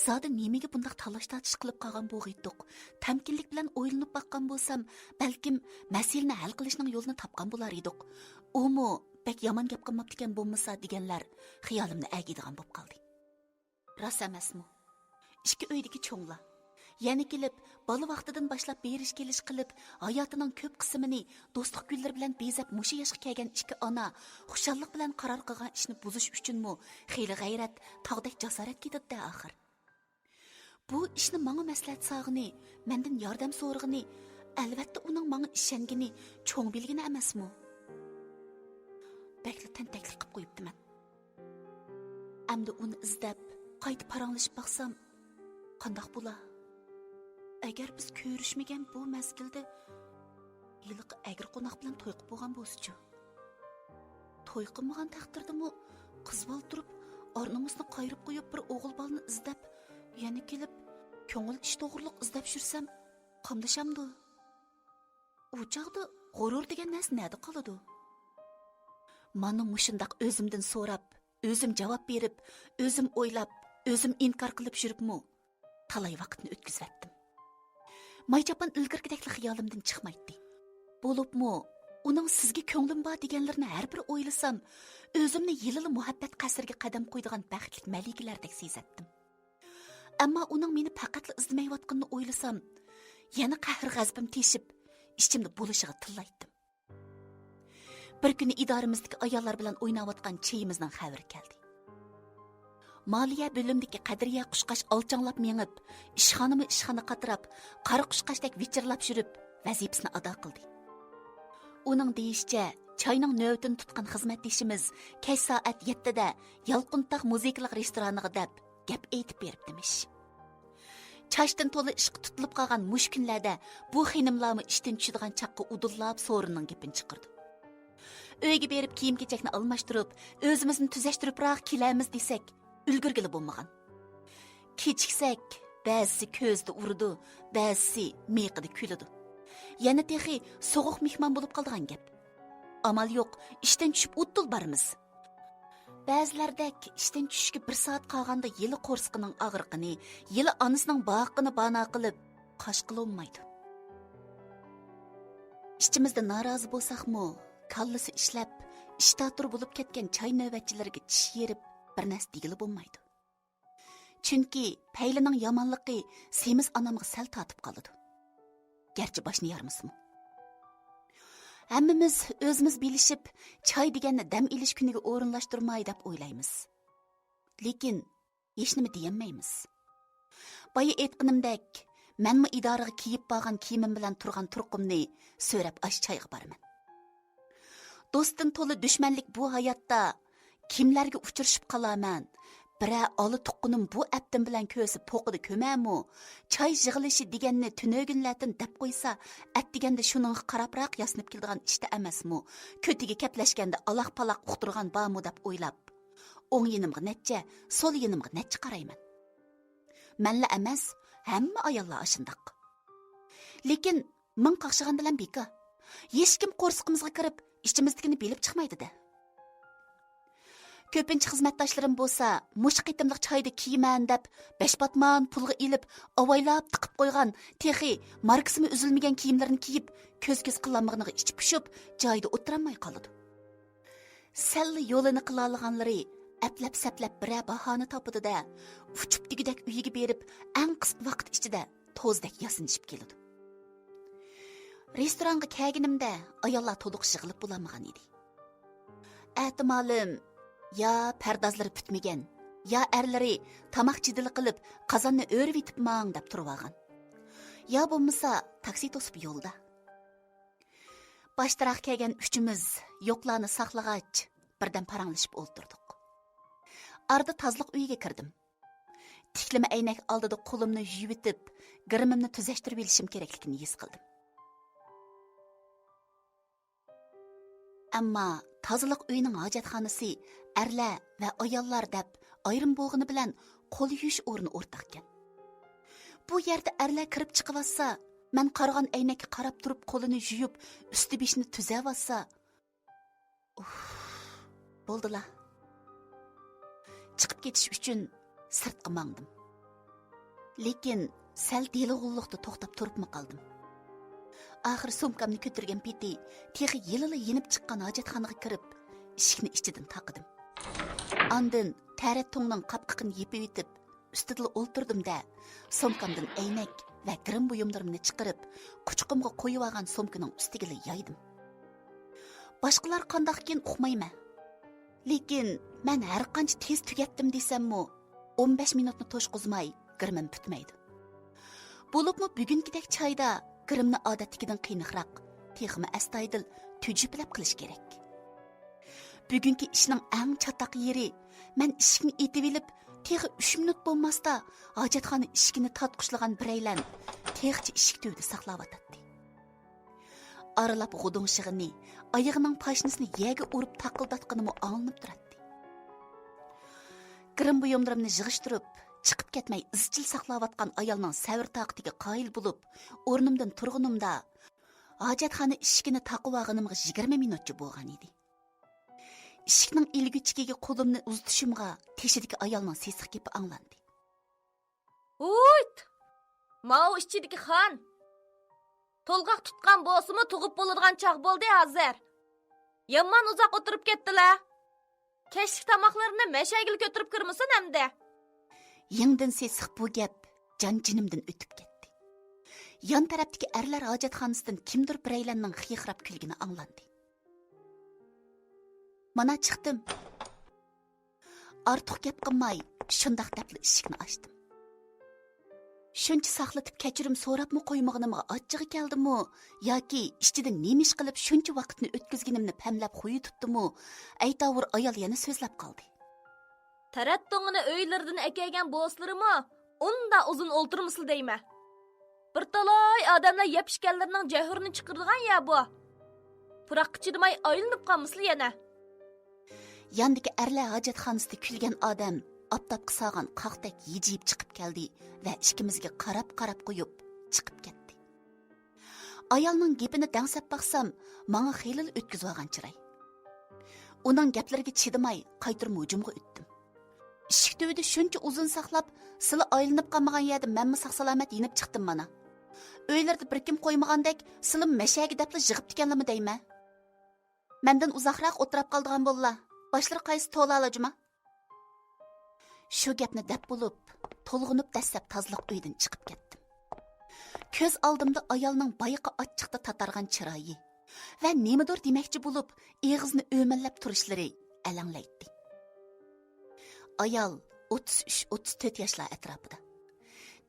زادى نېمىگە بۇنداق تالاش-تارتىش قىلىپ قالغان بولغىيتتۇق؟ تەمكىنلىك بىلەن ئويلىنىپ باققان بولسام، بەلكىم مەسىلىنى ھەل قىلىشنىڭ يولىنى تاپقان بولار ئىدۇق. ئۇمۇ بەك يامان گەپ قىلماپتىكەن بولمىسا دېگەنلەر خىيالىمنى ئەگىيدىغان بولۇپ قالدى. راست ئەمەسمۇ؟ ئىككى ئۆيدىكى چوڭلار. يەنە كېلىپ، بالا ۋاقتىدىن باشلاپ بېرىش-كېلىش قىلىپ، ھاياتىنىڭ كۆپ قىسمىنى دوستلۇق گۈللىرى بىلەن بېزەپ، مۇشۇ ياشقا كەلگەن ئىككى ئانا خۇشاللىق بىلەن قارار قىلغان ئىشنى بۇزۇش ئۈچۈنمۇ خېلى غەيرەت، تاغدەك جاسارەت كېتىدۇ-دە ئاخىر. بۇ ئىشنى ماڭا مەسلىھەت سالغىنى، مەندىن ياردەم سورىغىنى، ئەلۋەتتە ئۇنىڭ ماڭا ئىشەنگىنى، چوڭ بىلگىنى ئەمەسمۇ؟ بەكلا تەنتەكلىك قىلىپ قويۇپتىمەن. ئەمدى ئۇنى ئىزدەپ، قايتا پاراڭلىشىپ باقسام، قانداق بولا؟ ئەگەر بىز كۆرۈشمىگەن بۇ مەزگىلدە ھېلىقى ئەگرى قوناق بىلەن توي قىلىپ بولغان بولسىچۇ؟ توي قىلمىغان تەقدىردىمۇ قىز بالا تۇرۇپ، ئار-نومۇسنى قايرىپ قويۇپ، بىر ئوغۇل بالىنى ئىزدەپ، يەنە كېلىپ، كۆڭۈل ئىشى توغرۇلۇق ئىزدەپ يۈرسەم، قاملىشامدۇ؟ ئۇ چاغدا غۇرۇر دېگەن نەرسە نەدە قالىدۇ؟ مانا مۇشۇنداق ئۆزۈمدىن سوراپ، ئۆزۈم جاۋاب بېرىپ، ئۆزۈم ئويلاپ، ئۆزۈم ئىنكار قىلىپ يۈرۈپمۇ تالاي ۋاقىتنى ئۆتكۈزۈۋەتتىم. ماي چاپان ئىلگىرىكىدەكلا خىيالىمدىن چىقمايتتى. بولۇپمۇ ئۇنىڭ سىزگە كۆڭلۈم بار دېگەنلىرىنى ھەر بىر ئويلىسام، ئۆزۈمنى ھېلىلا مۇھەببەت قەسرىگە قەدەم قويىدىغان بەختلىك مەلىكىلەردەك سېزەتتىم. ئەمما ئۇنىڭ مېنى پەقەتلا ئىزدىمەيۋاتقىنىنى ئويلىسام، يەنە قەھرى-غەزىپىم تېشىپ، ئىچىمدە بولۇشىغا تىللايتتىم. بىر كۈنى ئىدارىمىزدىكى ئاياللار بىلەن ئويناۋاتقان چېيىمىزنىڭ خەۋىرى كەلدى. مالىيە بۆلۈمىدىكى قەدرىيە قۇشقاچ ئالچاڭلاپ مېڭىپ، ئىشخانىمۇ ئىشخانا قاتراپ، قارا قۇشقاچتەك ۋىچىرلاپ يۈرۈپ، ۋەزىپىسىنى ئادا قىلدى. ئۇنىڭ دېيىشىچە، چاينىڭ نۆۋىتىنى تۇتقان خىزمەتدىشىمىز كەچ سائەت يەتتىدە يالقۇنتاغ مۇزىكىلىق رېستورانىغا دەپ گەپ ئېيتىپ بېرىپتىمىش. چاچتىن تولا ئىشقا تۇتۇلۇپ قالغان مۇشۇ كۈنلەردە بۇ خېنىملارمۇ ئىشتىن چۈشىدىغان چاغقا ئۇدۇللاپ سورۇننىڭ گېپىنى چىقىرىدۇ. ئۆيگە بېرىپ كىيىم-كېچەكنى ئالماشتۇرۇپ، ئۆزىمىزنى تۈزەشتۈرۈپراق كېلەرمىز دېسەك، ئۈلگۈرگىلى بولمىغان. كېچىكسەك، بەزىسى كۆزىدە ئۇرىدۇ، بەزىسى مىيىقىدا كۈلىدۇ. يەنە تېخى سوغۇق مېھمان بولۇپ قالىدىغان گەپ. ئامال يوق، ئىشتىن چۈشۈپ ئۇدۇل بارىمىز. بەزىلەردەك ئىشتىن چۈشۈشكە بىر سائەت قالغاندا يىلى قورسىقىنىڭ ئاغرىقىنى، يىلى ئانىسىنىڭ باغىقىنى بانا قىلىپ، قاش قىلالمايدۇ. ئىچىمىزدە نارازى بولساقمۇ، كاللىسى ئىشلەپ، ئىشتاتۇر بولۇپ كەتكەن چاي نۆۋەتچىلىرىگە چىش يېرىپ، بىر نەرسە دېگىلى بولمايدۇ. چۈنكى پەيلىنىڭ يامانلىقى سېمىز ئانامغا سەل تارتىپ قالىدۇ. گەرچە باشنى يارمىسىمۇ. ھەممىمىز ئۆزىمىز بىلىشىپ، چاي دېگەننى دەم ئېلىش كۈنىگە ئورۇنلاشتۇرماي دەپ ئويلايمىز. لېكىن ھېچنېمە دېيەلمەيمىز. بايا ئېيتقىنىمدەك، مەنمۇ ئىدارىگە كىيىپ بارغان كىيىمىم بىلەن تۇرغان تۇرقۇمنى سۆرەپ ئاشۇ چايغا بارىمەن. دوستتىن تولا دۈشمەنلىك بۇ ھاياتتا، كىملەرگە ئۇچرىشىپ قالارمەن؟ بىرەر ئالا تۇغقىنىم بۇ ئەپتىم بىلەن كۆرسە پوقىدا كۆمەرمۇ؟ چاي يىغىلىشى دېگەننى تۈنۈگۈنلەردىن دەپ قويسا، ئەتىگەندە شۇنىڭغا قاراپراق ياسىنىپ كېلىدىغان ئىشتا ئەمەسمۇ؟ كۆتىگە كەپلەشكەندە ئالاق-پالاق ئۇقتۇرغان بارمۇ دەپ ئويلاپ، ئوڭ يېنىمغا نەچچە، سول يېنىمغا نەچچە قارايمەن. مەنلا ئەمەس، ھەممە ئاياللار ئاشۇنداق. لېكىن مىڭ قاقشىغان بىلەن بىكار. ھېچكىم قورسىقىمىزغا كىرىپ، ئىچىمىزدىكىنى بىلىپ چىقمايدۇ-دە. كۆپىنچە خىزمەتداشلىرىم بولسا، مۇشۇ قېتىملىق چايدا كىيىمەن دەپ، بەش پاتمان پۇلغا ئېلىپ، ئاۋايلاپ تىقىپ قويغان، تېخى ماركىسىمۇ ئۈزۈلمىگەن كىيىملىرىنى كىيىپ، كۆز-كۆز قىلالمىغىنىغا ئىچى پۇشۇپ، جايىدا ئولتۇرالماي قالىدۇ. سەللا يولىنى قىلالىغانلىرى ئەپلەپ-سەپلەپ بىرەر باھانە تاپىدۇ-دە، ئۇچۇپ دېگۈدەك ئۆيىگە بېرىپ، ئەڭ قىسقا ۋاقىت ئىچىدە توزدەك ياسىنىشىپ كېلىدۇ. رېستورانغا كەلگىنىمدە ئاياللار تولۇق يىغىلىپ بولالمىغان ئىدى. ئەتىمالىم يا پەردازلىرى پۈتمىگەن، يا ئەرلىرى تاماق جېدىلى قىلىپ، قازاننى ئۆرۈۋېتىپ ماڭ دەپ تۇرۇۋالغان. يا بولمىسا تاكسى توسۇپ يولدا. باشتىراق كەلگەن ئۈچىمىز يوقلارنى ساقلىغاچ، بىردەم پاراڭلىشىپ ئولتۇردۇق. ئارىدا تازىلىق ئۆيىگە كىردىم. تىكلىمە ئەينەك ئالدىدا قولۇمنى يۇيۇۋېتىپ، گىرىمىمنى تۈزەشتۈرۈۋېلىشىم كېرەكلىكىنى ھېس قىلدىم. ئەمما تازىلىق ئۆيىنىڭ ھاجەتخانىسى ئەرلەر ۋە ئاياللار دەپ ئايرىم بولغىنى بىلەن، قول يۇيۇش ئورنى ئورتاقكەن. بۇ يەردە ئەرلەر كىرىپ چىقىۋاتسا، مەن قارىغان ئەينەككە قاراپ تۇرۇپ قولىنى يۇيۇپ، ئۈستى بېشىنى تۈزەۋاتسا، ئۇھ، بولدىلا. چىقىپ كېتىش ئۈچۈن سىرتقا ماڭدىم. لېكىن سەل دېلىغۇللۇقتا توختاپ تۇرۇپمۇ قالدىم. ئاخىر سومكامنى كۆتۈرگەن پېتى تېخى يىلىلا يېنىپ چىققان ھاجەتخانىغا كىرىپ، ئىشىكنى ئىچىدىن تاقىدىم. ئاندىن تەرەت تۇڭنىڭ قاپقىقىنى يېپىۋېتىپ، ئۈستىدىلا ئولتۇردۇم-دە، سومكامدىن ئەينەك ۋە گىرىم بۇيۇملىرىمنى چىقىرىپ، قۇچىقىمغا قويۇۋالغان سومكىنىڭ ئۈستىگىلا يايدىم. باشقىلار قانداقكىن ئۇقمايمەن. لېكىن مەن ھەرقانچە تېز تۈگەتتىم دېسەممۇ، ئون بەش مىنۇتنى توشقۇزماي گىرىمىم پۈتمەيدۇ. بولۇپمۇ بۈگۈنكىدەك چايدا گىرىمنى ئادەتتىكىدىن قىينىقراق، تېخىمۇ ئەستايىدىل، تۈجۈپىلەپ قىلىش كېرەك. بۈگۈنكى ئىشنىڭ ئەڭ چاتاق يېرى، مەن ئىشىكنى ئېتىۋېلىپ، تېخى ئۈچ مىنۇت بولماستا، ھاجەتخانا ئىشىكىنى تارتقۇچلىغان بىرەيلەن تېخىچە ئىشىك تۈۋىدە ساقلاۋاتاتتى. ئارىلاپ غۇدۇڭشىغىنى، ئايىغىنىڭ پاشنىسىنى يەرگە ئۇرۇپ تاقىلداتقىنىمۇ ئاڭلىنىپ تۇراتتى. گىرىم بۇيۇملىرىمنى يىغىشتۇرۇپ، چىقىپ كەتمەي ئىزچىل ساقلاۋاتقان ئايالنىڭ سەۋر-تاقىتىگە قايىل بولۇپ، ئورنۇمدىن تۇرغىنىمدا، ھاجەتخانا ئىشىكىنى تاقىۋالغىنىمغا يىگىرمە مىنۇتچە بولغانىدى. ئىشىكنىڭ ئىلگۈچىكىگە قولۇمنى ئۇزىتىشىمغا تېشىدىكى ئايالنىڭ سېسىق گېپى ئاڭلاندى. ھۇيت! ماۋۇ ئىچىدىكى خان! تولغاق تۇتقان بولسىمۇ، تۇغۇپ بولىدىغان چاغ بولدى ھازىر. يامان ئۇزاق ئولتۇرۇپ كەتتىلە. كەچلىك تاماقلىرىنى مەشەگىلى كۆتۈرۈپ كىرمىسۇن ئەمدى. يېڭىدىن سېسىق بۇ گەپ جان-جېنىمدىن ئۆتۈپ كەتتى. يان تەرەپتىكى ئەرلەر ھاجەتخانىسىدىن كىمدۇر بىرەيلەننىڭ خىيخىراپ كۈلگىنى ئاڭلاندى. مانا چىقتىم. ئارتۇق گەپ قىلماي، شۇنداق دەپلا ئىشىكنى ئاچتىم. شۇنچە ساقلىتىپ كەچۈرۈم سوراپمۇ قويمىغىنىمغا ئاچچىقى كەلدىمۇ ياكى ئىچىدە نېمە ئىش قىلىپ شۇنچە ۋاقىتنى ئۆتكۈزگىنىمنى پەملەپ خۇيى تۇتتىمۇ، ئەيتاۋۇر ئايال يەنە سۆزلەپ قالدى. تەرەت توڭىنى ئۆيلىرىدىن ئەكەلگەن بولسىلىرىمۇ، ئۇنداق ئۇزۇن ئولتۇرمىسىلا دەيمەن. بىر تالاي ئادەملەر يەپ ئىچكەنلىرىنىڭ جەۋھىرىنى چىقىرىدىغان يەر بۇ. پۇراققا چىدىماي ئايلىنىپ قالمىسىلا يەنە. ياندىكى ئەرلەر ھاجەتخانىسىدا كۈلگەن ئادەم ئاپتاپقا سالغان قاقتەك ھىجىيىپ چىقىپ كەلدى ۋە ئىككىمىزگە قاراپ-قاراپ قويۇپ چىقىپ كەتتى. ئايالنىڭ گېپىنى دەڭسەپ باقسام، ماڭا خېلىلا ئۆتكۈزۈۋالغان چىراي. ئۇنىڭ گەپلىرىگە چىدىماي، قايتۇرما ھۇجۇمغا ئۆتتۈم. ئىشىك تۈۋىدە شۇنچە ئۇزۇن ساقلاپ، سىلى ئايلىنىپ قالمىغان يەردە مەنمۇ ساق-سالامەت يېنىپ چىقتىم مانا. ئۆيلىرىدە بىر كىم قويمىغاندەك، سىلىمۇ مەشەگە دەپلا يىغىپتىكەنلىمۇ دەيمەن. مەندىن ئۇزاقراق ئولتۇراپ قالىدىغان بوللا. باشلىرى قايسى تولا جۇما؟ شۇ گەپنى دەپ بولۇپ، تولغىنىپ دەسسەپ تازىلىق ئۆيدىن چىقىپ كەتتىم. كۆز ئالدىمدا ئايالنىڭ بايىقى ئاچچىقتا تاتارغان چىرايى ۋە نېمىدۇر دېمەكچى بولۇپ، ئېغىزىنى ئۆمەللەپ تۇرۇشلىرى ئەلەڭلەيتتى. ئايال ئوتتۇز ئۈچ، ئوتتۇز تۆت ياشلار ئەتراپىدا.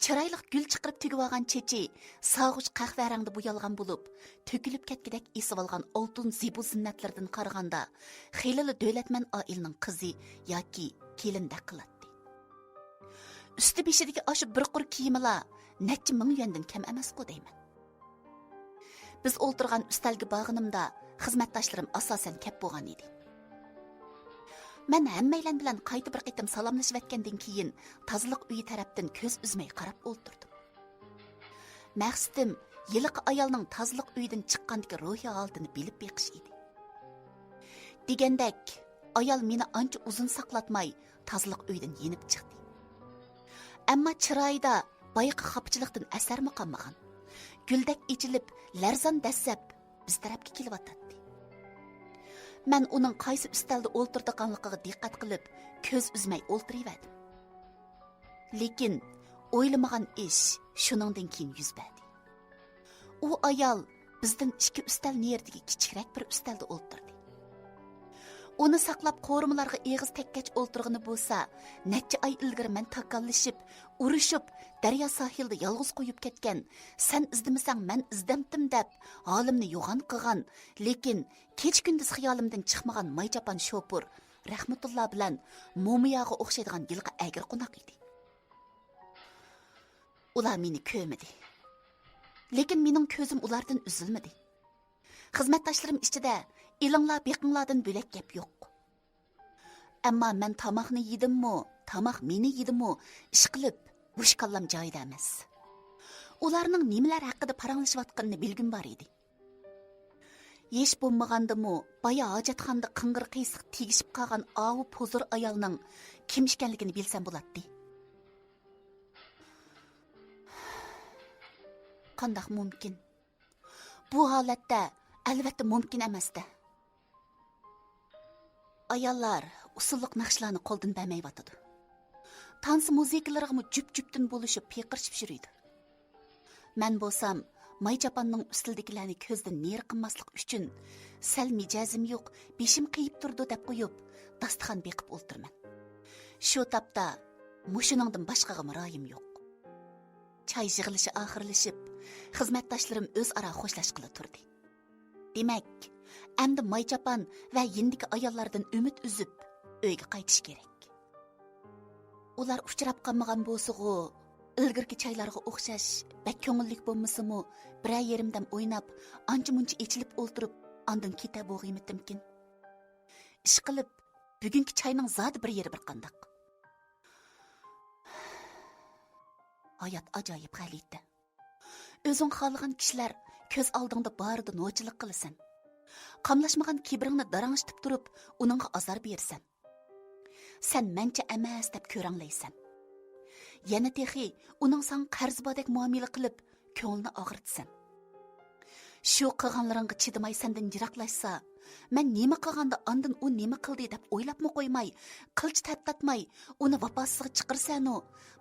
چىرايلىق گۈل چىقىرىپ تۈگۈۋالغان چېچى سارغۇچ قەھۋە رەڭدە بويالغان بولۇپ، تۆكۈلۈپ كەتكۈدەك ئېسىۋالغان ئالتۇن زىبۇ زىننەتلىرىدىن قارىغاندا، خېلىلا دۆلەتمەن ئائىلىنىڭ قىزى ياكى كېلىندەك قىلاتتى. ئۈستى بېشىدىكى ئاشۇ بىر قۇر كىيىمىلا نەچچە مىڭ يۈەندىن كەم ئەمەسقۇ دەيمەن. بىز ئولتۇرغان ئۈستەلگە بارغىنىمدا، خىزمەتداشلىرىم ئاساسەن كەپ بولغان ئىدى. مەن ھەممەيلەن بىلەن قايتا بىر قېتىم سالاملىشىۋەتكەندىن كېيىن، تازىلىق ئۆيى تەرەپتىن كۆز ئۈزمەي قاراپ ئولتۇردۇم. مەقسىتىم، ھېلىقى ئايالنىڭ تازىلىق ئۆيىدىن چىققاندىكى روھىي ھالىتىنى بىلىپ بېقىش ئىدى. دېگەندەك، ئايال مېنى ئانچە ئۇزۇن ساقلاتماي، تازىلىق ئۆيدىن يېنىپ چىقتى. ئەمما چىرايىدا بايىقى خاپىچىلىقتىن ئەسەرمۇ قالمىغان. گۈلدەك ئېچىلىپ، لەرزان دەسسەپ بىز تەرەپكە كېلىۋاتاتتى. مەن ئۇنىڭ قايسى ئۈستەلدە ئولتۇرىدىغانلىقىغا دىققەت قىلىپ، كۆز ئۈزمەي ئولتۇرۇۋەردىم. لېكىن ئويلىمىغان ئىش شۇنىڭدىن كېيىن يۈز بەردى. ئۇ ئايال بىزدىن ئىككى ئۈستەل نېرىدىكى كىچىكرەك بىر ئۈستەلدە ئولتۇردى. ئۇنى ساقلاپ قورۇمىلارغا ئېغىز تەگكەچ ئولتۇرغىنى بولسا، نەچچە ئاي ئىلگىرى مەن تاكاللىشىپ، ئۇرۇشۇپ، دەريا ساھىلىدا يالغۇز قويۇپ كەتكەن، سەن ئىزدىمىسەڭ مەن ئىزدەمتىم دەپ، ھالىمنى يوغان قىلغان، لېكىن كېچە-كۈندۈز خىيالىمدىن چىقمىغان مايچاپان شوپۇر رەھمەتۇللا بىلەن مومىياغا ئوخشايدىغان ھېلىقى ئەگرى قوناق ئىدى. ئۇلار مېنى كۆرمىدى. لېكىن مېنىڭ كۆزۈم ئۇلاردىن ئۈزۈلمىدى. خىزمەتداشلىرىم ئىچىدە ئېلىڭلار بېقىڭلاردىن بۆلەك گەپ يوق. ئەمما مەن تاماقنى يېدىممۇ، تاماق مېنى يېدىمۇ، ئىشقىلىپ، ھوش كاللام جايىدا ئەمەس. ئۇلارنىڭ نېمىلەر ھەققىدە پاراڭلىشىۋاتقىنىنى بىلگۈم بار ئىدى. ھېچ بولمىغاندىمۇ، بايا ھاجەتخانىدا قىڭغىر قىيسىق تېگىشىپ قالغان ئاۋۇ پوزۇر ئايالنىڭ كىم ئىكەنلىكىنى بىلسەم بولاتتى. قانداق مۇمكىن؟ بۇ ھالەتتە ئەلۋەتتە مۇمكىن ئەمەس-دە. ئاياللار ئۇسسۇللۇق ناخشىلارنى قولدىن بەرمەيۋاتىدۇ. تانسا مۇزىكىلىرىغىمۇ جۈپ-جۈپتىن بولۇشۇپ پىقىرىشىپ يۈرىدۇ. مەن بولسام ماي چاپاننىڭ ئۈستىلىدىكىلەرنى كۆزدىن نېرى قىلماسلىق ئۈچۈن، سەل مىجەزىم يوق، بېشىم قېيىپ تۇرىدۇ دەپ قويۇپ، داستىخان بېقىپ ئولتۇرىمەن. شۇ تاپتا مۇشۇنىڭدىن باشقىغىمۇ رايىم يوق. چاي يىغىلىشى ئاخىرلىشىپ، خىزمەتداشلىرىم ئۆزئارا خوشلاشقىلى تۇردى. دېمەك، ئەمدى ماي چاپان ۋە يېنىدىكى ئاياللاردىن ئۈمىد ئۈزۈپ، ئۆيگە قايتىش كېرەك. ئۇلار ئۇچراپ قالمىغان بولسىغۇ، ئىلگىرىكى چايلارغا ئوخشاش بەك كۆڭۈللۈك بولمىسىمۇ، بىرەر يېرىم دەم ئويناپ، ئانچە-مۇنچە ئېچىلىپ ئولتۇرۇپ، ئاندىن كېتە بولغىيمىتىمكىن؟ ئىشقىلىپ، بۈگۈنكى چاينىڭ زادى بىر يېرى بىر قانداق. ھايات ئاجايىپ غەلىتە. ئۆزۈڭ خالىغان كىشىلەر كۆز ئالدىڭدا بارىدا نوچىلىق قىلىسەن. قاملاشمىغان كىبىرىڭنى داراڭشىتىپ تۇرۇپ، ئۇنىڭغا ئازار بېرىسەن. سەن مەنچە ئەمەس دەپ كۆرەڭلەيسەن. يەنە تېخى ئۇنىڭ ساڭا قەرزى باردەك مۇئامىلە قىلىپ، كۆڭلىنى ئاغرىتىسەن. شۇ قىلغانلىرىڭغا چىدىماي سەندىن يىراقلاشسا، مەن نېمە قىلغاندا ئاندىن ئۇ نېمە قىلدى دەپ ئويلاپمۇ قويماي، قىلچە تەپتاتماي ئۇنى ۋاپاسىزغا چىقىرىسەنۇ،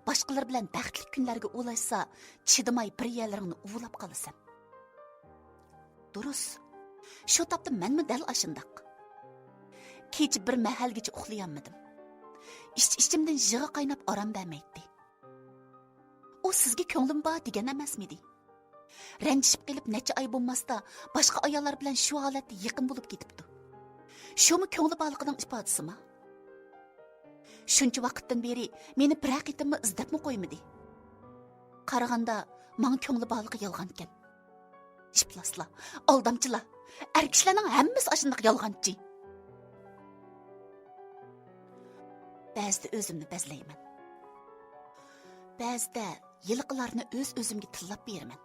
باشقىلار بىلەن بەختلىك كۈنلەرگە ئۇلاشسا، چىدىماي بىر يەرلىرىڭنى ئۇۋۇلاپ قالىسەن. دۇرۇس. شۇ تاپتا مەنمۇ دەل ئاشۇنداق. كېچە بىر مەھەلگىچە ئۇخلىيالمىدىم. ئىچ-ئىچىمدىن يىغا قايناپ ئارام بەرمەيتتى. ئۇ سىزگە كۆڭلۈم بار دېگەن ئەمەسمىدى؟ رەنجىشىپ قېلىپ نەچچە ئاي بولماستا باشقا ئاياللار بىلەن شۇ ھالەتتە يېقىن بولۇپ كېتىپتۇ. شۇمۇ كۆڭلى بارلىقىنىڭ ئىپادىسىما؟ شۇنچە ۋاقىتتىن بېرى مېنى بىرەر قېتىممۇ ئىزدەپمۇ قويمىدى. قارىغاندا ماڭا كۆڭلى بارلىقى يالغانكەن. ئىپلاسلار، ئالدامچىلار، ئەر كىشىلەرنىڭ ھەممىسى ئاشۇنداق يالغانچى. بەزىدە ئۆزۈمنى بەزلەيمەن. بەزىدە ھېلىقىلارنى ئۆز-ئۆزۈمگە تىللاپ بېرىمەن.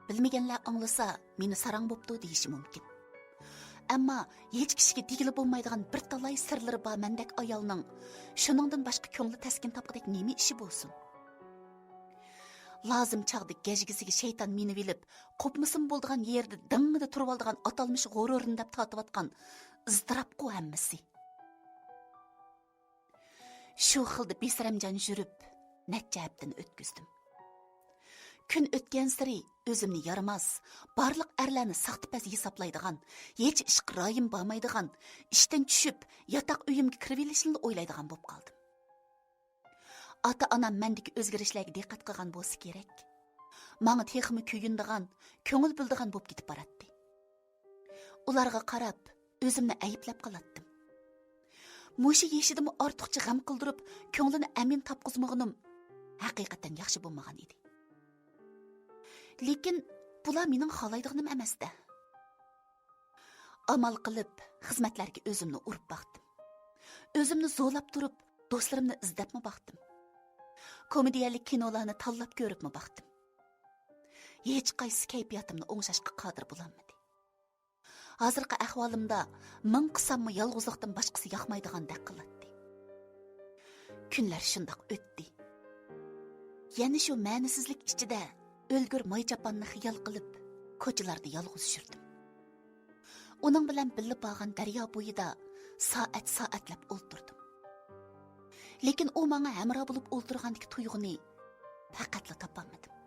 بىلمىگەنلەر ئاڭلىسا، مېنى ساراڭ بوپتۇ دېيىشى مۇمكىن. ئەمما ھېچ كىشىگە دېگىلى بولمايدىغان بىر تالاي سىرلىرى بار مەندەك ئايالنىڭ شۇنىڭدىن باشقا كۆڭلى تەسكىن تاپقۇدەك نېمە ئىشى بولسۇن؟ لازىم چاغدا گەجگىسىگە شەيتان مىنىۋېلىپ، قوپمىسىمۇ بولىدىغان يېرىدە دىڭڭىدە تۇرۇۋالىدىغان ئاتالمىش غۇرۇرىنى دەپ تارتىۋاتقان ئىزتىراپقۇ ھەممىسى. شۇ خىلدا بىسەرەمجان يۈرۈپ، نەچچە ھەپتىنى ئۆتكۈزدۈم. كۈن ئۆتكەنسېرى ئۆزۈمنى يارىماس، بارلىق ئەرلەرنى ساختىپەز ھېسابلايدىغان، ھېچ ئىشقا رايىم بارمايدىغان، ئىشتىن چۈشۈپ، ياتاق ئۆيۈمگە كىرىۋېلىشنىلا ئويلايدىغان بولۇپ قالدىم. ئاتا-ئانام مەندىكى ئۆزگىرىشلەرگە دىققەت قىلغان بولسا كېرەك. ماڭا تېخىمۇ كۆيۈنىدىغان، كۆڭۈل بۆلىدىغان بولۇپ كېتىپ باراتتى. ئۇلارغا قاراپ، ئۆزۈمنى ئەيىبلەپ قالاتتىم. مۇشۇ يېشىدىمۇ ئارتۇقچە غەم قىلدۇرۇپ، كۆڭلىنى ئەمىن تاپقۇزمىغىنىم ھەقىقەتەن ياخشى بولمىغان ئىدى. لېكىن بۇلار مېنىڭ خالايدىغىنىم ئەمەستە. ئامال قىلىپ، خىزمەتلەرگە ئۆزۈمنى ئۇرۇپ باقتىم. ئۆزۈمنى زورلاپ تۇرۇپ، دوستلىرىمنى ئىزدەپمۇ باقتىم. كومېدىيەلىك كىنولارنى تاللاپ كۆرۈپمۇ باقتىم. ھېچقايسىسى كەيپىياتىمنى ئوڭشاشقا قادىر بولالمىدى. ھازىرقى ئەھۋالىمدا مىڭ قىلساممۇ يالغۇزلۇقتىن باشقىسى ياقمايدىغاندەك قىلاتتى. كۈنلەر شۇنداق ئۆتتى. يەنە شۇ مەنىسىزلىك ئىچىدە ئۆلگۈر ماي چاپاننى خىيال قىلىپ، كوچىلاردا يالغۇز يۈردۈم. ئۇنىڭ بىلەن بىللە بارغان دەريا بويىدا سائەت-سائەتلەپ ئولتۇردۇم. لېكىن ئۇ ماڭا ھەمراھ بولۇپ ئولتۇرغاندىكى تۇيغۇنى پەقەتلا تاپالمىدىم.